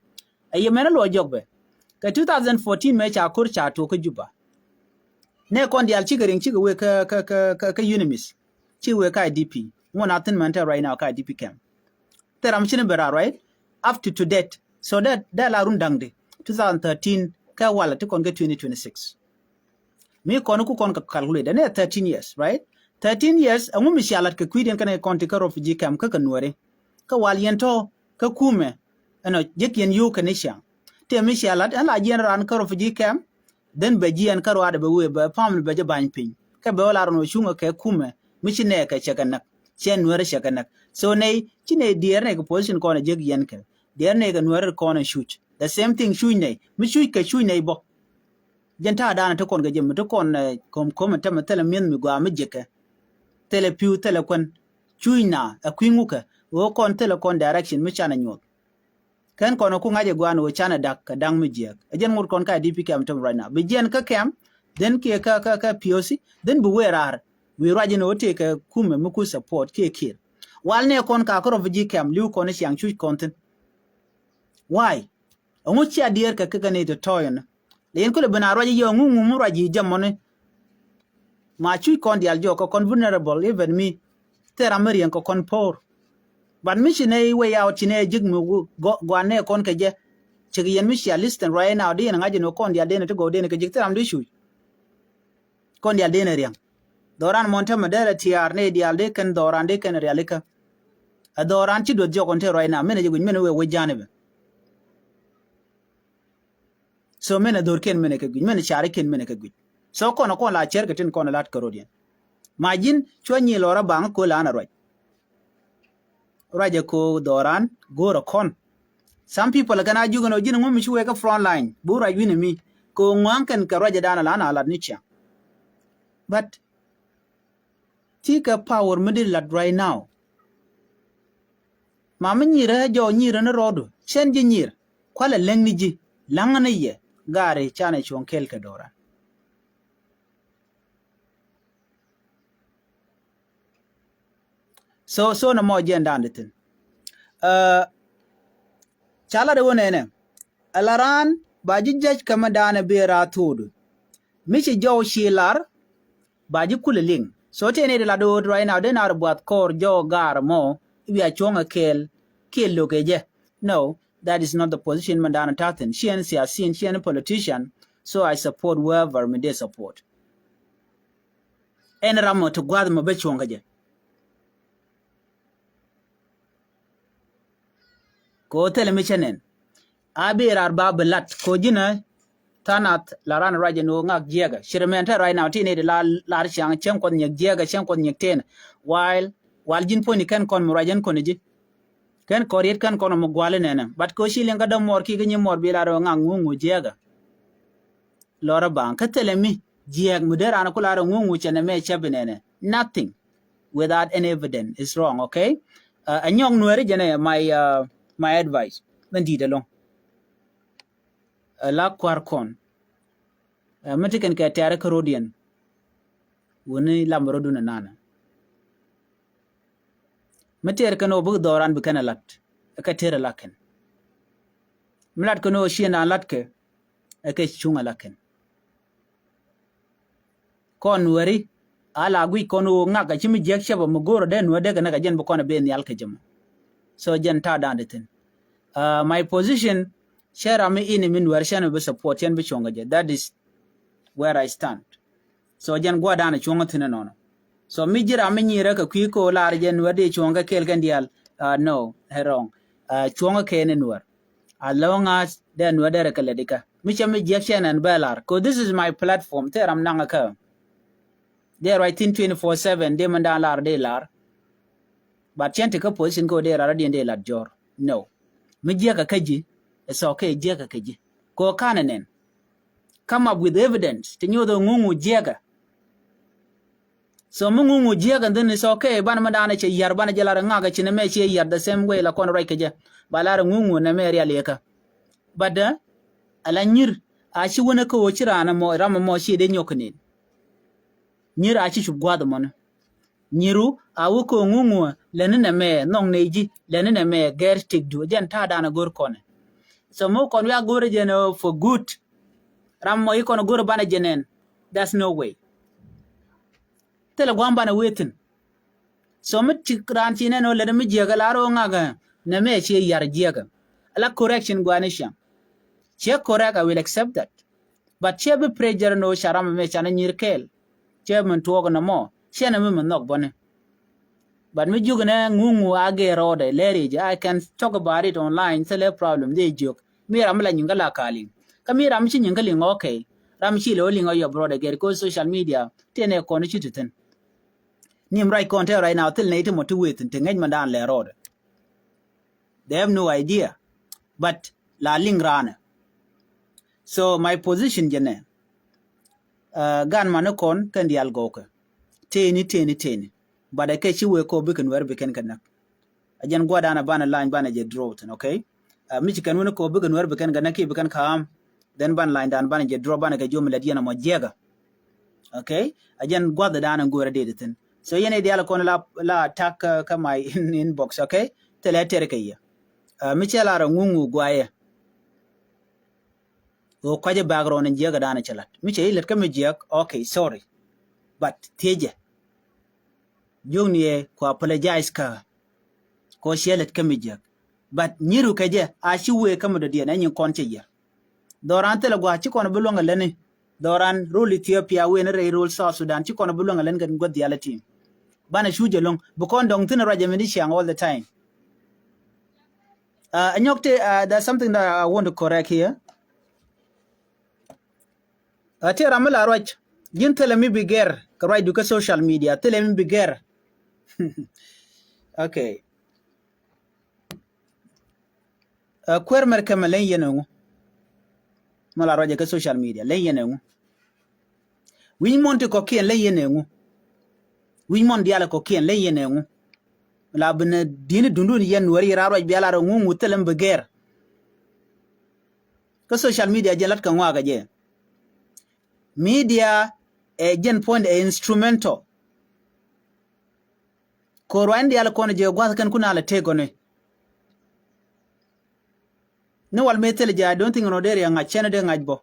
Ɛ yɛ mɛn luɔ jɔk bɛ kɛ two thousand fourteen mɛ ca ko̱r ca tuɔk kä Juba. Nɛ kɔn diaal cikɛ riŋ cikɛ wee kä kä kä kä kä UNMISS. Ci wee kä IDP ŋuɔn a thin mɛn te right now kä IDP camp. Thil ram cini bɛ rar right up to to date. So dɛ dɛ la run da̱ŋ di two thousand thirteen kɛ wal ti kɔn kɛ twenty twenty-six. Mi kɔn ku kɔn kɛ calculate ni thirteen years right. Thirteen years ɛŋu mi cia lat kɛ kui̱diɛn kɛnɛ kɔn ti kä refugee camp kä kɛ Nuɛri. Kä wal yɛn tɔ kä kumɛ ɛnɔ jek yɛn yo̱o̱ kɛ ni ciaŋ. Tëë mi cia lat ɛn la jiɛn ran kä refugee camp. Then bɛ jiɛn kä ruaadɛ bɛ wee bɛ family bɛ jɛ ba̱ny piny kɛ bɛ wä lar ɛn wä cuŋɛ kɛ kumɛ mi ci nɛɛkɛ cɛ kɛ näk. Cɛ Nuɛri cɛ kɛ näk so nɛy ci nɛy diɛɛr nɛy kɛ position kɔn ɛ jek yɛn kɛ diɛɛr nɛy kɛ Nuɛri kɔn ɛ cuc. The same thing cuc nɛy mi cuc kɛ cuc nɛy bä. Jɛn ta̱a̱ daanɛ ti kɔn kɛ jɛ mi ti kɔn ko̱m ko̱m ɛn tämɛ thilɛ mi̱eth mi gɔaa mi jiɛkɛ. Thilɛ pi̱w thilɛ kuän. Cuc na ɛ kui̱ ŋukɛ ɣöö kɔn thilɛ kɔn direction mi canɛ nyuɔth. Kɛn kɔn ku ŋa̱c ɛ gua̱a̱n ɣöö canɛ da̱k kɛ da̱ŋ mi jiɛk ɛ jɛn ŋot kɔn ka IDP camp tämɛ right now bi jiɛn kä camp. Then kiɛ kä kä kä POC then bi wee raar. Wi̱i̱ ruac in ɣöö tëëkɛ kumɛ mi ku support kiɛ Kiir. Wal nɛ kɔn ka kä refugee camp li̱w kɔn i̱ ciaŋ cuc kɔn thi̱n. Why? Ɛŋu cia diɛɛr kɛ kɛ kɛ ni tɔ̱tɔ̱ yɛn? Lɛ yɛn kulɛ ben a ruac yɛ ŋu ŋu mi ruac yi jɛ mɔni. Ma cuc kɔn dial jɔk kɛ kɔn vulnerable, even mi thil ram mi riɛŋ kɛ kɔn poor. But mi ci nɛ way out, ci nɛ jik mi gu-, gua-, guan nɛ kɔn kɛ jɛ. Cik yɛn mi cia listen right now, di yɛn ŋa̱c yɛn kɔn dial denɛ ti gɔw denɛ kɛ jik thil ram di cuc. Kɔn dial denɛ riɛŋ. Dhɔran mɔn tämɛ derɛ tiaar nɛ dial di kɛn dhɔran di kɛn rialikä. Ɛ dhɔran ci duɔth jɔk kɔn te right now, minɛ jɛ guic minɛ wee wee janibɛ. So mɛn a dhor ken mɛn a kɛ guic, mɛn a cari ken mɛn a kɛ guic. So kɔn a kɔn la cɛr kɛ tin kɔn a lat kɛ rot yɛn. Ma ji̱n cua nyi lɔra baŋ ko la na ruac. Ruac a ko dhɔran go̱r a kɔn. Some people kɛn a jukɛ nɔ ji̱n ŋu mi ci wek a front line bu ruac wi̱n a mi ko ŋuaŋ kɛn kɛ ruac a dan a la na lat ni ciaŋ. But ti kɛ power mi di lat right now. Ma mi nyirɛ jɔw nyirɛ ni rɔɔdu cɛn ji̱ nyir kualɛ läŋ ni ji̱ laŋä ni yɛ gaari canɛ cuɔ̱ŋ kɛl kɛ do̱ran. So so nɛ mɔ jiɛn da̱a̱n di thi̱n. Ca lat iwä nɛnɛ ala raan ba ji̱ jɛc kɛ mi da̱a̱n i̱ bi raa thuudu. Mi ci jɔw ci lar ba ji̱ kulɛ liŋ. So tëë ni di la do̱o̱t right now dee na ri buath kɔɔr jɔw gaar mɔ i̱ bia cuɔ̱ŋ ɛ kɛɛl kiɛ lo̱k ɛ jɛ. No, that is not the position mi da̱a̱n ta̱thi̱n. Ciɛn siasin, ciɛn politician. So I support whoever mi dee support. Ɛn ram mɔ ti gua̱th mɔ ben cuɔ̱ŋ kä jɛ. Ko thilɛ mi cä nɛn a bi raar ba bi lat ko ji̱nä. Tha̱nath la ran ruac ɛn ɣöö ŋak jiɛɛkä ci rɛ mɛn te ruac na ti ni di la lar ciaŋ cäŋ kuɔth nyɛk jiɛɛkä cäŋ kuɔth nyɛk ten. While wal ji̱n puɔ̱nyni kɛn kɔn mi ruac ɛn kɔn ji̱ kɛn kɔn riet kɛn kɔn mi guali nɛnɛ but ko ci liŋ kä däm muɔr ki kä nyi muɔr bi lar ɣöö ŋak ŋuŋ ŋu jiɛɛkä. Lɔrä baŋ kä thilɛ mi jiɛɛk mi dee raan ku lar ɛ ŋuŋ ŋu cɛ nɛ mɛ cɛ bi nɛnɛ. Nothing without any evidence is wrong, okay? Ɛ nyɔk nuɛri jɛnɛ my, my advice. Mɛn di̱i̱t ɛlɔŋ. Ɛ la kua̱r kɔn. Ɛ mi ti kɛn kɛ tɛɛrɛ kä rodiɛn. Wuni lam rɔdun ɛ nanɛ. Mi tɛɛr kɛn ɔ bi dhɔran bi kɛn ɛ lat ɛ kɛ tɛɛr ɛ la kɛn. Mi lat kɛn ɔ ciɛ nan lat kɛ ɛ kɛ cuŋ ɛ la kɛn. Kɔn nuɛri a la guic kɔn ɣöö ŋak a ci mi jiäk cäpä mi go̱o̱rä dee nuɛr dee kɛ näk a jɛn bi kɔn a ben nhial kɛ jɛ mɔ. So jɛn ta̱a̱ da̱a̱n di thi̱n. My position cɛ ram mi ini mi nuɛr cɛn mi bi support cɛn bi cuɔ̱ŋ kɛ jɛ. That is where I stand. So jɛn gua̱a̱r da̱a̱n a cuɔ̱ŋ thi̱n inɔnɔ. So mi ji̱ ram mi nyirä kɛ kui̱ ko̱o̱l lar jɛ nuɛr di cuɔ̱ŋ kɛ kɛɛl kɛn diaal. No, ɛ wrong. Cuɔ̱ŋ kɛ kɛɛl ni nuɛr. As long as dee nuɛr dee rɛ kɛ lɛ dikä mi cɛ mi jiɛk cɛ nɛn bɛ lar. Cause this is my platform. Thil ram naŋ kä dee ruac thi̱n twenty four seven dee mi da̱a̱n lar dee lar. But cɛn ti kä position kä dee rar dee dee lat jɔr. No. Mi jiɛk kä ji̱. It's okay jiɛk kä ji̱. Ko kanɛ nɛn. Come up with evidence ti nyoth ŋuŋu jiɛkä. So mi ŋuŋu jiɛkä, and then it's okay. Banɛ mi da̱a̱n cɛ yar banɛ jɛ lar ŋak ci nɛ mɛ ci yar the same way la kɔn ruac kɛ jɛ. Ba lar ŋuŋu nɛ mɛ rial yɛ kä. But ala nyir a ci wänä kä ɣöö ci raan mɔ ram mɔ ci dee nyɔk kɛ nin. Nyir a ci cup gua̱a̱th mɔni. Nyiru a wä kä ŋuŋu lɛni nɛ mɛ nhɔŋ nɛ ji̱ lɛni nɛ mɛ gɛr tikdu jɛn ta̱a̱ da̱a̱n a go̱r kɔnɛ. So mi kɔn wiak go̱r jɛn for good. Ram mɔ yi kɔn go̱r banɛ jɛ nɛn. That's no way. Thilɛ gua̱a̱m banɛ wee thi̱n. So mi ti raan ci nɛn ɣöö lɛt mi jiɛkä la rɔ ŋakä nɛ mɛ ci yar jiɛkä. Ala correction gua̱a̱ni ciaŋ. Ciɛ correct, I will accept that. But ciɛ bi pressure ni ɣöö ca ram mɛ canɛ nyir kɛɛl. Ciɛ min tuɔɔk nɔmɔ ciɛ nɛ mi mi nhɔk bɔni. But mi jiök nɛ ŋuŋu a gɛɛ rɔɔdɛ lɛr i̱ jɛ, I can talk about it online, thilɛ problem dee jiök. Mi ram mi la nyiŋ kä la ka liŋ. Kä mi ram mi ci nyiŋ kä liŋ, okay. Ram mi ci lɛ wä liŋ a yɔp rɔɔdɛ gɛr ko social media. Tiɛn ɛ kɔn ci ti thi̱n. Nim ruac kɔn te right now thil nɛ iti mɔ ti wee thi̱n ti ŋäc mɛ daan lɛ rɔɔdɛ. They have no idea. But la liŋ raanɛ. So my position jɛ nɛ. Gan mani kɔn kɛn diaal gɔwkɛ. Teni, teni, teni. But ɛ kɛ ci wee kɔ bikɛ nuɛr bikɛn kɛ näk. A jɛn gua̱dan a banɛ lany banɛ jɛ draw thin, okay? Mi ci kɛn wini kɔ bikɛ nuɛr bikɛn kɛ näk ki bikɛn ka̱a̱m. Then banɛ lany dan banɛ jɛ draw banɛ kɛ jom lɛ diɛn a mɔ jiɛkä. Okay? A jɛn gua̱dhɛ dan a go̱o̱rɛ dee di thin. So yɛn i̱ diaal kɔn la, la attack kä, kä my inbox, okay? Thilɛ tɛr kɛ yɛ. Mi cɛ la rɔ ŋuŋu guayɛ. Ɣöö kɔcä background in jiäkä danɔ cɛ lat. Mi cɛ i̱ lät kä mi jiäk, okay, sorry. But thiecɛ. Jiökni ɛ ku apologize kä. Kɔ ciɛ lät kä mi jiäk. But nyiru kɛ jɛ a ci wëë kä mi dɔ̱diɛn ɛ nyin kɔn cɛ yier. Dhɔran thilɛ gua̱a̱ ci kɔn bi luäŋ ɛ lätni. Dhɔran rol Ethiopia wëë ni rɛy rol South Sudan ci kɔn bi luäŋ ɛ lätni kɛn gua̱th diaal ɛ tim. Banɛ cu jɛ lo̱ŋ bi kɔn dɔ̱ŋ thi̱n ruac ɛ mi di ciaŋ all the time. Uh, nyɔk ti, uh, there's something that I want to correct here. Uh, ti ram mi la ruac ji̱n thilɛ mi bi gɛr kɛ ruacdu kä social media thilɛ mi bi gɛr. Okay. Uh, kuer mɛr kɛmɛ leny yɛn ɛŋu. Mi la ruac kä social media leny yɛn ɛŋu. Wi̱ny muɔ̱n ti kɔ̱kiɛn leny yɛn ɛŋu. Wi̱ny muɔ̱n diaal kɔ̱kiɛn leny yɛn ɛŋu. La bi ni di̱n dundun yɛn nuɔ̱ri raa ruac bia la rɔ ŋuŋ wu thilɛ mi bi gɛr. Kä social media jɛn lat kɛ ŋɔakɛ jɛ. Media ɛ jɛn puɔ̱ny ɛ instrumental. Ko̱r ruac in diaal kɔn jɛ gua̱th kɛn kun alɛ tëë gɔni. Ni wal mëë thil jɛ, I don't think nɔ dee riɛ ŋa̱c cɛn dee ŋa̱c bɔ.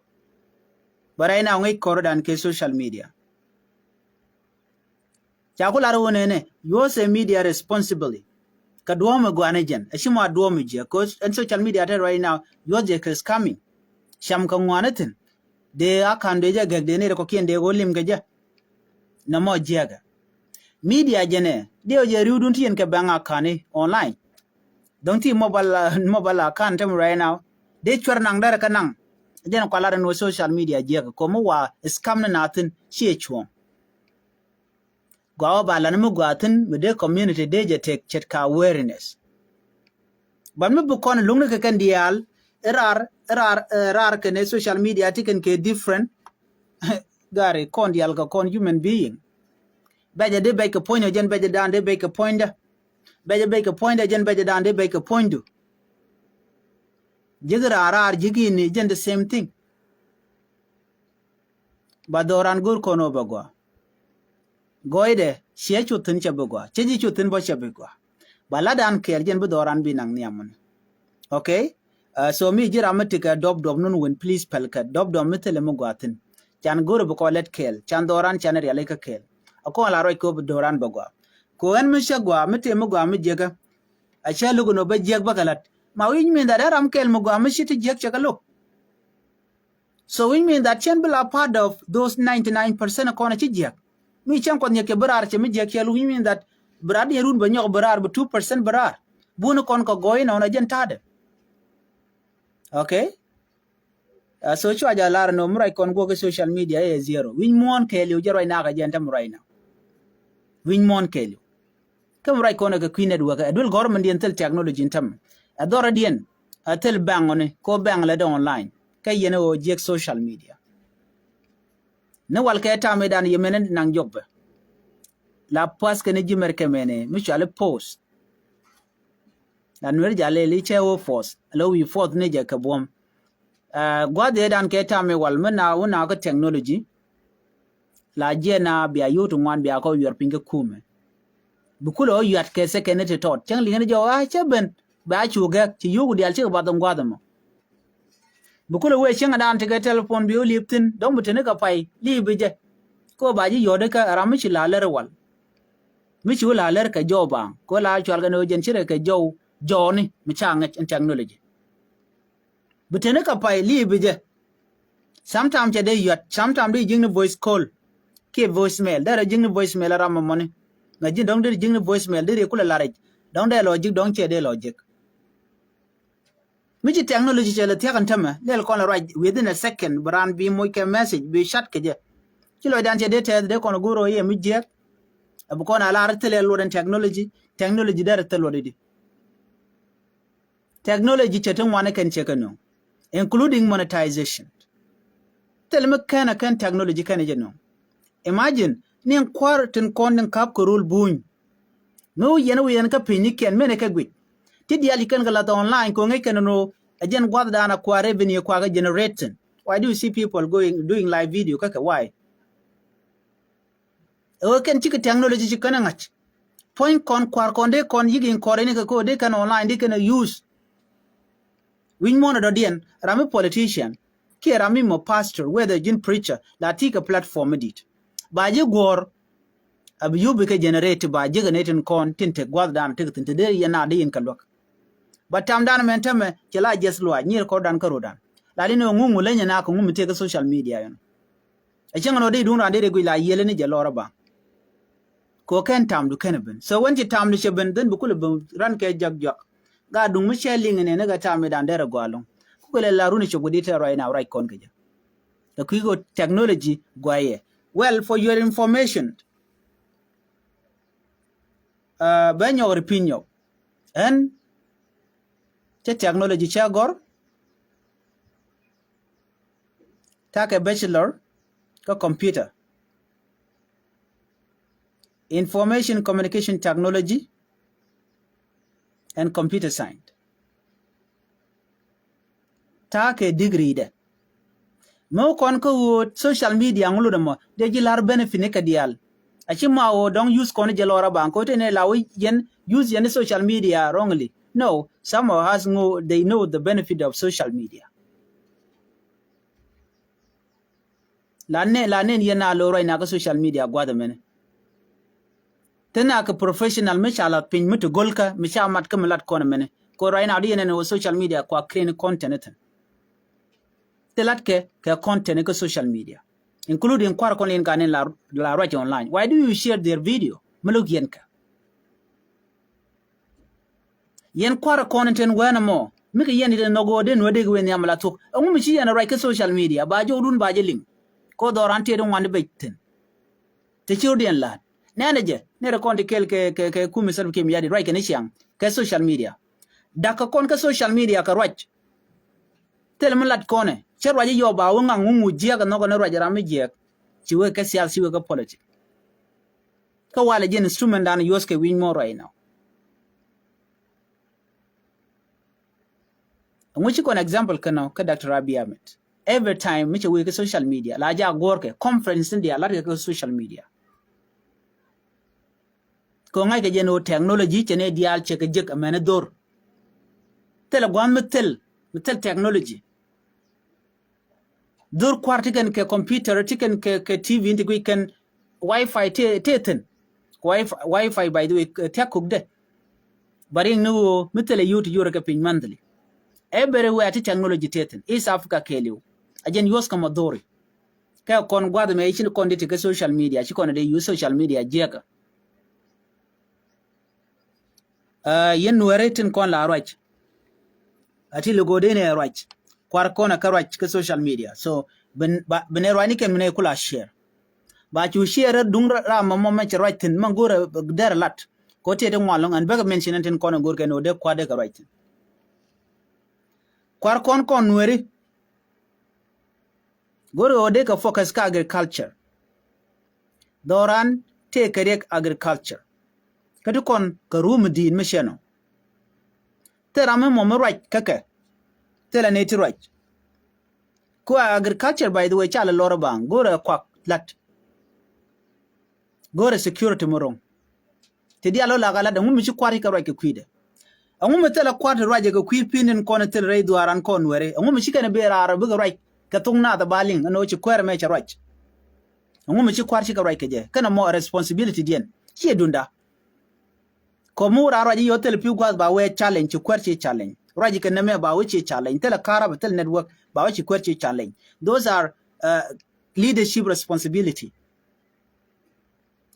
But right now ŋäc kɔr dan kɛ social media. Ca ku lar wä nɛnɛ, use a media responsibly. Kɛ duɔ̱ɔ̱m ɛ gua̱n ɛ jɛn, ɛ ci mɔ a duɔ̱ɔ̱m ɛ jiɛ, 'cause ɛn social media tɛ right now, use jɛ kɛ scamming. Cam kɛ ŋuan ɛ thi̱n. Dee a ka̱n dee jɛ gɛk dee ni rɛ kɔkiɛn dee ɣöö lim kɛ jɛ. Nɛ mɔ jiɛkɛ. Media jɛnɛ, dee ɔ jɛ ri̱wdun ti yɛn kɛ bɛŋ a ka̱n i̱ online. Dɔ̱ŋ ti mobile, uh, mobile account tɛm right now. Dee cuɛr naŋ dɛrɛ kä naŋ. Jɛn kua lar in wä social media jiɛk kɔ mi wa scam ni na thi̱n ci ɛ cuɔ̱ŋ. Gua wä ba lan mi gua thi̱n mi dee community dee jɛ tek ce̱tkɛ awareness. But mi bi kɔn luŋni kɛ kɛn diaal i̱ raar, i̱ raar, eh, raar kɛn social media ti kɛn kɛ different. Gari kɔn diaal kɛ kɔn human being. Bɛcɛ dee bɛc kɛ puɔ̱nydɛ jɛn bɛcɛ dan dee bɛc kɛ puɔ̱nydɛ. Bɛcɛ bɛc kɛ puɔ̱nydɛ jɛn bɛcɛ dan dee bɛc kɛ puɔ̱nydu. Ji̱k raar raar ji̱k ini jɛn the same thing. Ba dhɔran go̱r kɔn ɔ bɛ gɔaa. Gɔɔydɛ ciɛ cuth thi̱n cɛ bi gɔaa, ciɛ ji̱ cuth thi̱n bä cɛ bi gɔaa. Ba ladan kɛɛl jɛn bi dhɔran bi naŋ nhiam muni. Okay? Uh, so mi ji̱ ram mi tikɛ dɔp dɔp nun win, please pɛl kɛ dɔp dɔp mi thilɛ mi gɔaa thi̱n. Can go̱r bi kɔ lɛt kɛɛl, can dhɔran can rialikä kɛɛl. A kɔn la ruac kɛ bi dhɔran bɛ gɔaa. Kɛ ɣän mi cä gɔaa mi tëë mi gɔaa mi jiäkä. A cä luk in ɔ bä jiäk bä kɛ la̱t. Ma wi̱c min that ɛ ram kɛɛl mi gɔaa mi ci ti jiäk cɛ kɛ luk. So which mean that cɛn bi la part of those ninety nine percent kɔn a ci jiäk. Mi cɛn kɔn nyɛ kɛ bi raar cɛ mi jiäk cɛ luk, which mean that bi raar diɛn run bɛ nyɔk bi raar bi two percent bi raar. Bun kɔn kɛ gɔɔy nɔn a jɛn ta̱a̱dɛ. Okay? Uh, so cua jɛ lar nɔ mi ruac kɔn guɔk kɛ social media ɛ zero. Wi̱ny muɔ̱ɔ̱n kɛɛliw jɛ ruac nak a jɛn tɛm ruac na. Wi̱ny muɔ̱ɔ̱n kɛɛliw. Kä mi ruac kɔn kɛ kui̱ network ɛ duel gɔ̱rmɛn diɛn thil technology in tɛm. Ɛ dhɔr diɛn ɛ thil bank ɔni ko bank lɛ dɛ online. Kä yɛn ɛ ɣöö jiɛk social media. Ni wal kɛ tam idan yɛ mɛn naŋ jɔk bɛ. La puas kɛn ji̱ mɛr kɛ mɛn mi cuali post. La nuer jalɛ li cɛ wä force. Lɛ wi̱i̱ force ni jɛ kɛ buɔ̱m. Uh, gua̱dhiɛ dan kɛ tam iwal mi na wä na kä technology. La jiɛ na bia yot ŋuan bia kɔ yuɛr piny kä kumɛ. Bi kulɛ wä yuat kɛ second ni ti tɔt cäŋ liŋɛ ni jɔw a cä ben. Ba cu gɛk ci yuk dial cikɛ bath in gua̱dhi mɔ. Bi kulɛ wee cäŋ dan ti kɛ telephone bi wä liep thin dɔŋ bi teni kɛ pay liep bi jɛ. Ko ba ji̱ yɔt ikä ram mi ci la lär iwal. Mi ci wä la lär kɛ jɔw baŋ ko la cual kɛ ni wä jɛn ci rɛ kɛ jɔw jɔwni mi ca ŋäc in technology. Bi teni kɛ pay li̱i̱ bi jɛ. Sometimes cɛ dee yuat, sometimes dee ji̱kni voice call kiɛ voice mail. Derɛ ji̱kni voice mail a ram mɔni. Ŋäc ji̱n dɔ̱ŋ dee ji̱kni voice mail dee kulɛ laric. Dɔ̱ŋ dee lɔ ji̱k dɔ̱ŋ cɛ dee lɔ ji̱k. Mi ci technology cɛ lɛ thia̱k ɛn tämɛ lɛl kɔn lɛ ruac within a second bi raan bi moc kɛ message bi chat kɛ jɛ. Ci lɔcdan cɛ dee tɛth dee kɔn go̱r rɔ yɛ mi jiɛk. Ɛ bi kɔn a lar thilɛ luɔt ɛn technology, technology derɛ thil luɔt idi. Technology cɛ ti ŋuan kɛn cɛ kɛ nöŋ, including monetization. Thil mi kɛn a kɛn technology kɛn jɛ nöŋ. Imagine ni kuar tin kɔn ni kap kɛ rul buny. Mi wi̱i̱ yɛn wi̱i̱ yɛn kä piny ni kɛn mɛn kɛ guic. Ti dial ci kɛn kɛ lath online kɛ ŋäc kɛn no a jɛn guath dan a kuar revenue kuar kɛ generating. Why do you see people going doing live video kä kɛ why? Ɛ ɣöö kɛn cikɛ technology ci kɛn ɛ ŋa̱c. Puɔ̱ny kɔn kua̱r kɔn dee kɔn yi̱k in kɔr in kɛ ko̱ dee kɛn online dee kɛn ɛ use. Wi̱ny muɔ̱ɔ̱n ɛ dɔ̱diɛn ram mi politician. kiɛ ram mi mɔ pastor, whether ji̱n preacher, la ti kɛ platform mi dit. Ba ji̱ guɔ̱ɔ̱r, a bi yup bi kɛ generate ba ji̱ kɛ nɛ tin kɔn tin te gua̱th dan te kɛ thin te dee yɛn na dee yɛn kɛ luäk. Ba tam dan mɛn tämɛ cɛ la jiɛth luaac nyier kɔr dan kä ro̱dan. La di ni ŋuŋ wulä nyɛ na kɛ ŋum mi te kɛ social media yɛn. A cäŋ ni wä dee duŋ ran dee dee guic la yiëlä ni jɛ lɔrä ba. Kɛ kɛn tamdu kɛn ben. So when ci tamdu cɛ ben, then bi kulɛ ben ran kɛ jak jak. Ga duŋ mi cɛ liŋ nɛ ni kɛ tam mi dan derɛ gɔaa loŋ. Kukɛ lɛ la runi cop kɛ di tɛ ruac na ruac kɔn kɛ jɛ. Kɛ kui̱ kɛ technology guayɛ. Well, for your information, uh, bɛ nyɔk ri piny nyɔk. Ɛn cɛ technology cɛ gɔr. Takɛ bachelor kä computer, information communication technology and computer science. Takɛ degree dɛ. Mɛ wä kɔn kä ɣöö social media ŋuludɛ mɔ dee ji̱ lar benefit ni kɛ diaal. A ci ma ɣöö dɔ̱ŋ use kɔn jɛ lɔra baŋ kɛ wä tëë ni la wä yɛn use yɛn social media wrongly. No, some of us know, they know the benefit of social media. La nɛ, la nɛn yɛn na lo̱r ruac na kä social media gua̱th mɛnɛ. Te na kɛ professional mi ca lath piny mi te go̱lkä mi ca mat kä mi lat kɔn mɛnɛ. Kɛ ruac na di yɛn ɛn wä social media kua create content ithin. Te lat kɛ kɛ content kä social media, including kuar kɔn in ka ni la, la ruac online. Why do you share their video? Mi lo̱k yɛn kɛ. Yɛn kuarɛ kɔn in ten wɛn ɛmɔ mi kɛ yɛn in nhɔk ɣöö den wä dek wen nhiam la thuk. Ɛŋu mi ci yɛn ruac kä social media ba jɔwdun ba jɛ liŋ. Ko dhɔran tëë di ŋuan di bec thin. Te ci rut yɛn la̱t nɛnɛ jɛ nɛrɛ kɔn ti kɛl kɛ, kɛ, kɛ kumi sɛl kim yadi ruac kɛ ni ciaŋ kɛ social media. Dak kɛ kɔn kä social media kɛ ruac. Thil mi lat kɔnɛ cɛ ruac iyɔ ba wä ŋaŋ wä ŋu jiɛk ɛnhɔkɛ ni ruac ram mi jiɛk. Ci wek kɛ sial ci wek kɛ politic. Kä walɛ ji̱n instrument dan yuɔth kɛ wi̱ny mɔ right now. Ŋu ci kɔn example kɛn ɔ kä Doctor Abiy Ahmed. Every time mi cɛ wee kä social media la ja guɔr kɛ conference in dia lat kɛ kä social media. Kɛ ŋa̱c kɛ jɛ ni wä technology cɛ ni diaal cɛ kɛ jek ɛmɛn dhor. Thil ɛ gua̱n mi thil mi thil technology. Dhor kuar ti kɛn kɛ computer ti kɛn kɛ, kɛ T V in ti guic kɛn wifi ti, ti thin. Wifi, wifi by the way, eh, thiak kok dɛ. Ba riŋ ni ɣöö mi thilɛ yio̱w ti yorɛ kɛ piny monthly. Everywhere ti technology ti thin. East Africa kɛɛliw. A jɛn yuɔth kɛ mɔ dhori. Kɛ kɔn gua̱th mɛ ci kɔn di ti kɛ social media, ci kɔn di use social media jiɛkä. Ah, yɛn nuɛri tin kɔn la ruac. A ti logo dee nɛ ruac. Kuar kɔn a kä ruac kä social media. So, bin, ba, bin ɛ ruac ni kɛn min ɛ kula share. Ba cu share duŋ ra, ra mɔ mɔ mɛ cɛ ruac thin, mɛ go̱rɛ dɛr lat. Ko tëë ti ŋuan lɔŋ, ɛn bäkɛ mention ɛn tin kɔn ɛ go̱r kɛn wä dee kuar dee kɛ ruac thin. Kuar kɔn kɔn nuɛri. Go̱r ɣöö dee kɛ focus kä agriculture. Dhɔran tëë kɛ riɛk agriculture. Kä ti kɔn kɛ ruum di̱i̱t mi cɛ nɔ. Thil ram mi mɔ mi ruac kä kɛ. Thilɛ ni ti ruac. Ku agriculture, by the way, ca lɛ lɔr baŋ. Go̱rɛ kuak lat. Go̱rɛ security mi ro̱ŋ. Ti diaal ɔ lak a lat ɛŋu mi ci kua̱r ci kɛ ruac kɛ kui̱dɛ. Ɛŋu mi thilɛ kua̱r ti ruac kɛ kui̱ pi̱n in kɔn thil rɛy dhuaaran kɔn nuɛri. Ɛŋu mi ci kɛn bi raar bikɛ ruac kɛ thok naath ba liŋ ɛn ɣöö ci kuɛɛr mɛ cɛ ruac. Ɛŋu mi ci kua̱r ci kɛ ruac kɛ jɛ kɛn ɛmɔ responsibility diɛn. Ciɛ dunda. Kɔ mi wä raar ruac i̱ yɔ thil pi̱w gua̱th ba wee challenge ci kuɛɛr ci challenge. Ruac kɛ nɛmɛ ba wee ci challenge. Thilɛ karab thil network ba wee ci kuɛɛr ci challenge. Those are, uh, leadership responsibility.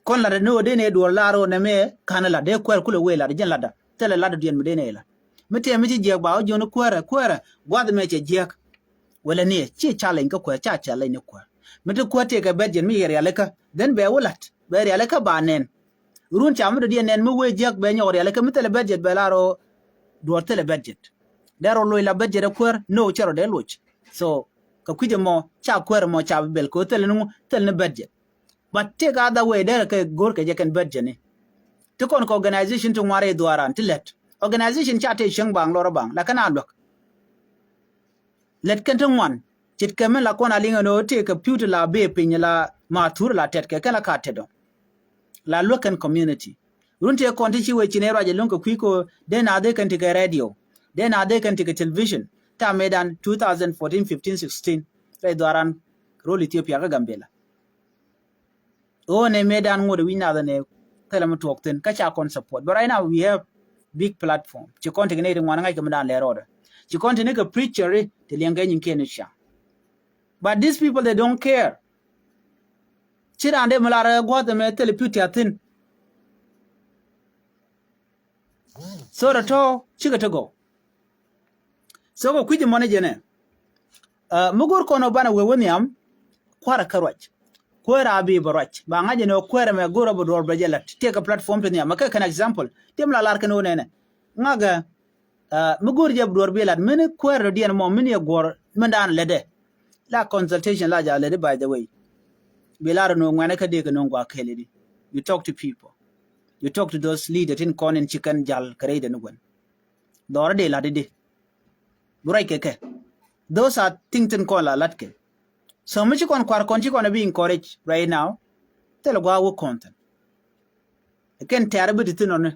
Kɔn latdä ni ɣöö dee nɛ duɔ̱ɔ̱r lar ɣöö nɛmɛ ka̱n latdä dee kuɛɛr kulɛ wee latdä jɛn latdä thilɛ latdä diɛn mi dee nɛ lat. Mi tëë mi ci jiɛk ba wä jiɔni kuäärä kuäärä gua̱th mɛ cɛ jiɛk. Wälä ni ci challenge kä kuäär ca challenge ni kuäär. Mi ti kuäär tëëkɛ budget mi yɛ rialikä then bɛ wä lat bɛ rialikä ba nɛn. Run ca mi dɔ̱diɛn nɛn mi wee jiäk bɛ nyɔk rialikä mi thilɛ budget bɛ lar ɣöö duɔ̱ɔ̱r thilɛ budget. Dee rɔ loc la budget ɛ kuäär no cɛ rɔ dee loc. So kɛ kui̱c ɛmɔ ca kuäär ɛmɔ ca bi bɛl kɛ ɣöö thilɛ ni ŋu thilɛ ni budget. But take other way derɛ kɛ go̱r kɛ jɛ kɛn budget ni. Ti kɔn kɛ organization ti ŋuan rɛy dhuaaran ti lät. Organization ca tëë cieŋ baŋ lɔr baŋ la kɛn a luäk. Lät kɛn ti ŋuan ce̱tkɛ min la kɔn a liŋ ɛn ɣöö tëë kɛ pi̱w ti la bëë piny la ma thur la tɛt kɛ kɛn la ka tɛt ɔ. La luäk kɛn community. Run tëë kɔn ti ci wee ci nɛ ruac ɛlɔ̱ŋ kɛ kui̱ kɛ ɣöö dee na dhee kɛn ti kɛ radio. Dee na dhee kɛn ti kɛ television. Tam mëëdan two thousand fourteen, fifteen, sixteen. pɛy dhuaran rol Ethiopia kä Gambela. Ɣöö nɛ mëë dan ŋot wi̱c nath nɛ thilɛ mi tuɔɔk thi̱n kä ca kɔn support. But right now we have big platform. Ci kɔn tekɛ nɛ ri ŋuan ŋa̱c kɛ mi dan lɛ rɔɔdɛ. Ci kɔn tekɛ nɛ kɛ preacher ri ti liɛŋ kɛ nyin kiɛn ni ciaŋ. But these people, they don't care. Ci raan dee mi lar gua̱th ɛmɛ thilɛ pi̱w tiath thi̱n. So rɔ tɔ̱ cikɛ ti gɔw. So kɛ kui̱c mɔni jɛnɛ. Mi go̱r kɔn ɔ banɛ wee wä nhiam kua̱rɛ kä ruac. Kuäär a bi bɛ ruac ba ŋa̱c jɛnɛ ɔ kuäär ɛmɛ go̱r ɔ bɛ duɔr bɛ jɛ lat tiɛkɛ platform ti nhiam. Mɛ kɛ kɛn example tiɛm la lar kɛn ɔ nɛnɛ ŋa̱kɛ. Mi go̱r jɛ bɛ duɔr bi lat mini kuäär dɔ̱diɛn mɔ mini ɛ guɔr min daan lɛtdɛ. La consultation la ja lɛtdɛ, by the way. Bi lar nɔ ŋuɛnɛ kä dee kɛ nɔ gua kɛlɛ di. You talk to people. You talk to those leaders tin kɔn in ci kɛn jal kɛ rɛy dɛn guɛn. Dhɔrä dee lat di. Bi ruac kɛ kɛ. Those are things tin kɔn la lat kɛ. So mi ci kɔn kuar kɔn ci kɔn bi encourage right now. Thilɛ gua wä kɔn thin. Kɛn tɛɛr bi ti thin ɔni.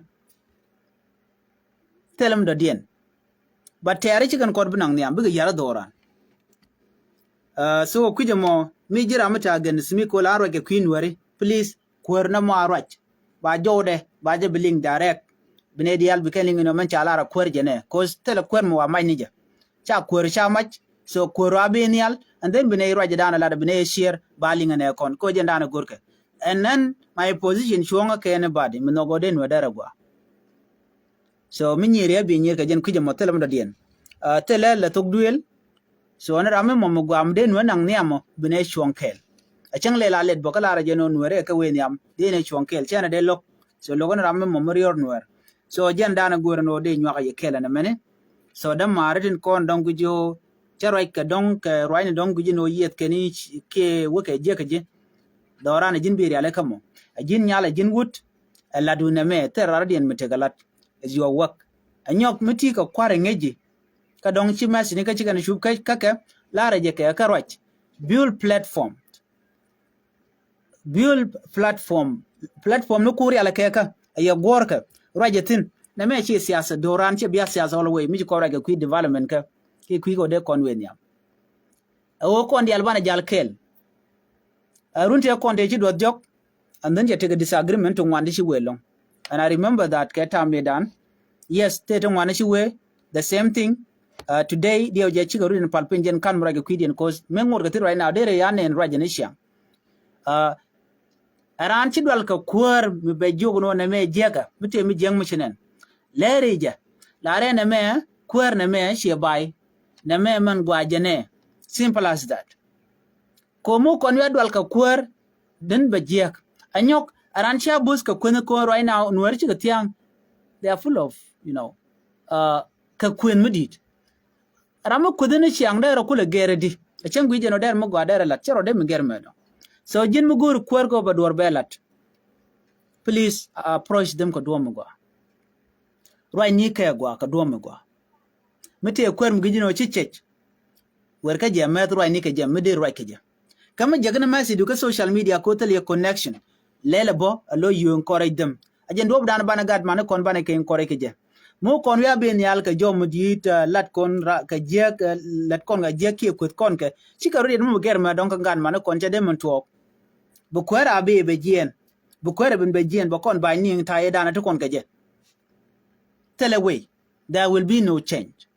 Thilɛ mi dɔ̱diɛn. But tɛɛr ci kɛn kɔn bi naŋ nhiam bikɛ yar dhɔran. So kui̱c ɛmɔ mi ji̱ ram mi ta gɛn simi kol an ruac kɛ kui̱ nuɛri. Please kuäär nɔmɔ a ruac. Ba jɔwdɛ ba jɛ bi liŋ direct. Bi nɛ diaal bi kɛn liŋ inɔ mɛn ca lar a kuäär jɛ nɛ cause thilɛ kuäär mi wa mac ni jɛ. Ca kuäär ca mac. So kuäär wa bi nhial and then bi nɛ ruac jɛ dan a lat bi nɛ share ba liŋ inɛ kɔn ko jɛ dan a go̱rkɛ. And then my position cuɔ̱ŋä kɛ anybody mi nhɔk ɔ den wä dɛr a gua. So mi nyiri a bi nyir kɛ jɛn kui̱c ɛmɔ thilɛ mi dɔ̱diɛn. Thilɛ lɛ thok duëël. So ni ram mi mɔmɔ guam dee nuɛ naŋ nhiam ɔ bi nɛ cuɔ̱ŋ kɛɛl. A cäŋ lɛl a lɛt bɔ kä lar a jɛ nɔ nuɛri ɛ kɛ wee nhiam dee nɛ cuɔ̱ŋ kɛɛl cɛn a dee lo̱k. So lo̱k ni ram mi mɔmɔ riɔr nuɛr. So jɛn dan a guer nɔ dee nyuak a yɛ kɛɛl ɛn a mɛni. So dämaari tin kɔn dɔ̱ŋ gui̱c ɣöö cä ruac kɛ dɔ̱ŋ kɛ ruacni dɔ̱ŋ gui̱c inɔ yieth kɛn i̱ kiɛ wekɛ jiäkä ji̱. Dhɔran a ji̱n bi rial ikä mɔ a ji̱n nyal a ji̱n wut. Ɛ lat wun ɛmɛ thil rardiɛn mi tekɛ lat. Is your work. Ɛ nyɔk mi ti kɛ kua̱r ɛ ŋäc ji̱. Kä dɔ̱ŋ ci message ni kä ci kɛn cup kä kɛ lar ɛ jɛ kɛ kä ruac. Build platform. Build platform. Platform ni ku rial kɛ kä ɛ yɛ guɔ̱ɔ̱rkɛ ruac ɛ thi̱n. Nɛ mɛ ci siasa do̱ran ci bia siasa all way mi ci kɔn ruac kɛ kui̱ development kä. Ki kui̱ kɛ wä dee kɔn wee nhiam. Ɛ ɣöö kɔn diaal banɛ jal kɛɛl. Ɛ run tëë kɔn tëë ci duɔth jɔk. And then cɛ tekɛ disagreement ti ŋuan ti ci wee lɔ̱ŋ. And I remember that kɛ tam ni dan. Yes, tëë ti ŋuan ti ci wee the same thing. Today diɛw jɛ cikɛ run in pal piny jɛn kan mi ruac kɛ kui̱diɛn cause mi ŋot kɛ thi̱n right now derɛ ya nɛn ruac jɛn i̱ ciaŋ. Ɛ raan ci dual kɛ kuäär mi bɛ jiök nɔ nɛ mɛ jiäkä mi tëë mi jiäŋ mi ci nɛn. Lɛri jɛ la rɛ nɛ mɛ kuäär nɛ mɛ ciɛ bay. Nɛ mɛ mɛn gua jɛ nɛ. Simple as that. Komu kɔn wiat dual kɛ kuäär. Den bɛ jiäk a nyɔk a ran cia buth kɛ kueth ni ko̱n right now nuɛri cikɛ thia̱a̱ŋ. They are full of, you know, kɛ kueth mi di̱i̱t. Ram mi kueth ni ciaŋ dɛr a kulɛ gɛr di a cäŋ gui̱c jɛn ɔ dɛr mi gɔaa dɛr a lat cɛ rɔ dee mi gɛr mɛ dɔ̱ŋ. So ji̱n mi go̱o̱ri kuäär kɛ ɔ bɛ duɔr bɛ lat. Please approach them kɛ duɔ̱m mi gɔaa. Ruac ni kɛ gɔaa kɛ duɔ̱m mi gɔaa. Mi tëë kuäär mi gui̱c jɛn ɔ ci cɛc. Wer kä jɛ mɛth ruacni kɛ jɛ mi dee ruac kɛ jɛ. Kä mi jɛ kɛn message du kä social media ko thil yɛ connection. Lɛl ɛ bɔ a lo you encourage them. A jɛn duɔp dan banɛ gat mani kɔn banɛ kɛ encourage kɛ jɛ. Mi kɔn wiaa ben nhial kɛ jɔm mi di̱i̱t lat kɔn kɛ jiäk lat kɔn kɛ jiäk kiɛ kueth kɔn kɛ cikɛ rot yɛn mi gɛr mɛ dɔŋ kä gat mani kɔn cɛ dee min tuɔɔk. Bi kuäär a bi bɛ jiɛɛn. Bi kuäär a bin bɛ jiɛɛn bɛ kɔn ba̱ny niŋ ta̱a̱ yɛ dan a ti kɔn kɛ jɛ. Thilɛ wei. There will be no change.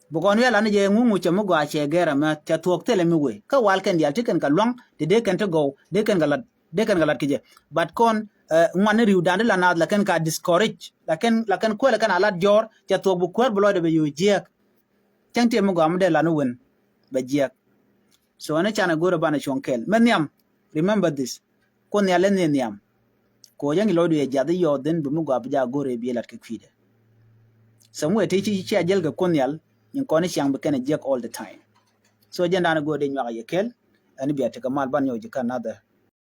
Bi kɔn wiɛl ani jɛ ŋuŋu cɛ mi gɔaa cɛ gɛr ɛmɛ cɛ thuɔk thilɛ mi wee kä wal kɛn diaal ti kɛn kɛ luaŋ ti dee kɛn ti gɔw dee kɛn kɛ lat dee kɛn kɛ lat kɛ jɛ. But kɔn ŋuan ni ri̱w da̱a̱n ti la naath la kɛn ka discourage la kɛn la kɛn kuɛl kɛn a lat jɔɔr cɛ thuɔk bi kuäär bi lɔcdɛ bɛ yo̱o̱ jiɛɛk. Cäŋ tiɛ mi gɔaa mi dee la ni wen bɛ jiɛɛk. So ɛn canɛ go̱rɛ banɛ cuɔ̱ŋ kɛl mɛ nhiam. Remember this. Kuoth nhial in ni nhiam. Koc ɛn lɔcdu yɛ jiath i̱ yɔɔth dhin bi mi gɔaa bi jaa go̱r ëë bi lat kɛ kui̱dɛ. Somewhere ti ci ci a jäl kɛ kuoth nhial nyin kɔn i̱ ciaŋ bi kɛn a jiäk all the time. So jɛn da̱a̱n i̱ go̱r dee nyuak a yɛ kɛl. Ɛn i̱ bia tekɛ mal ban nyɔk ji̱ kä another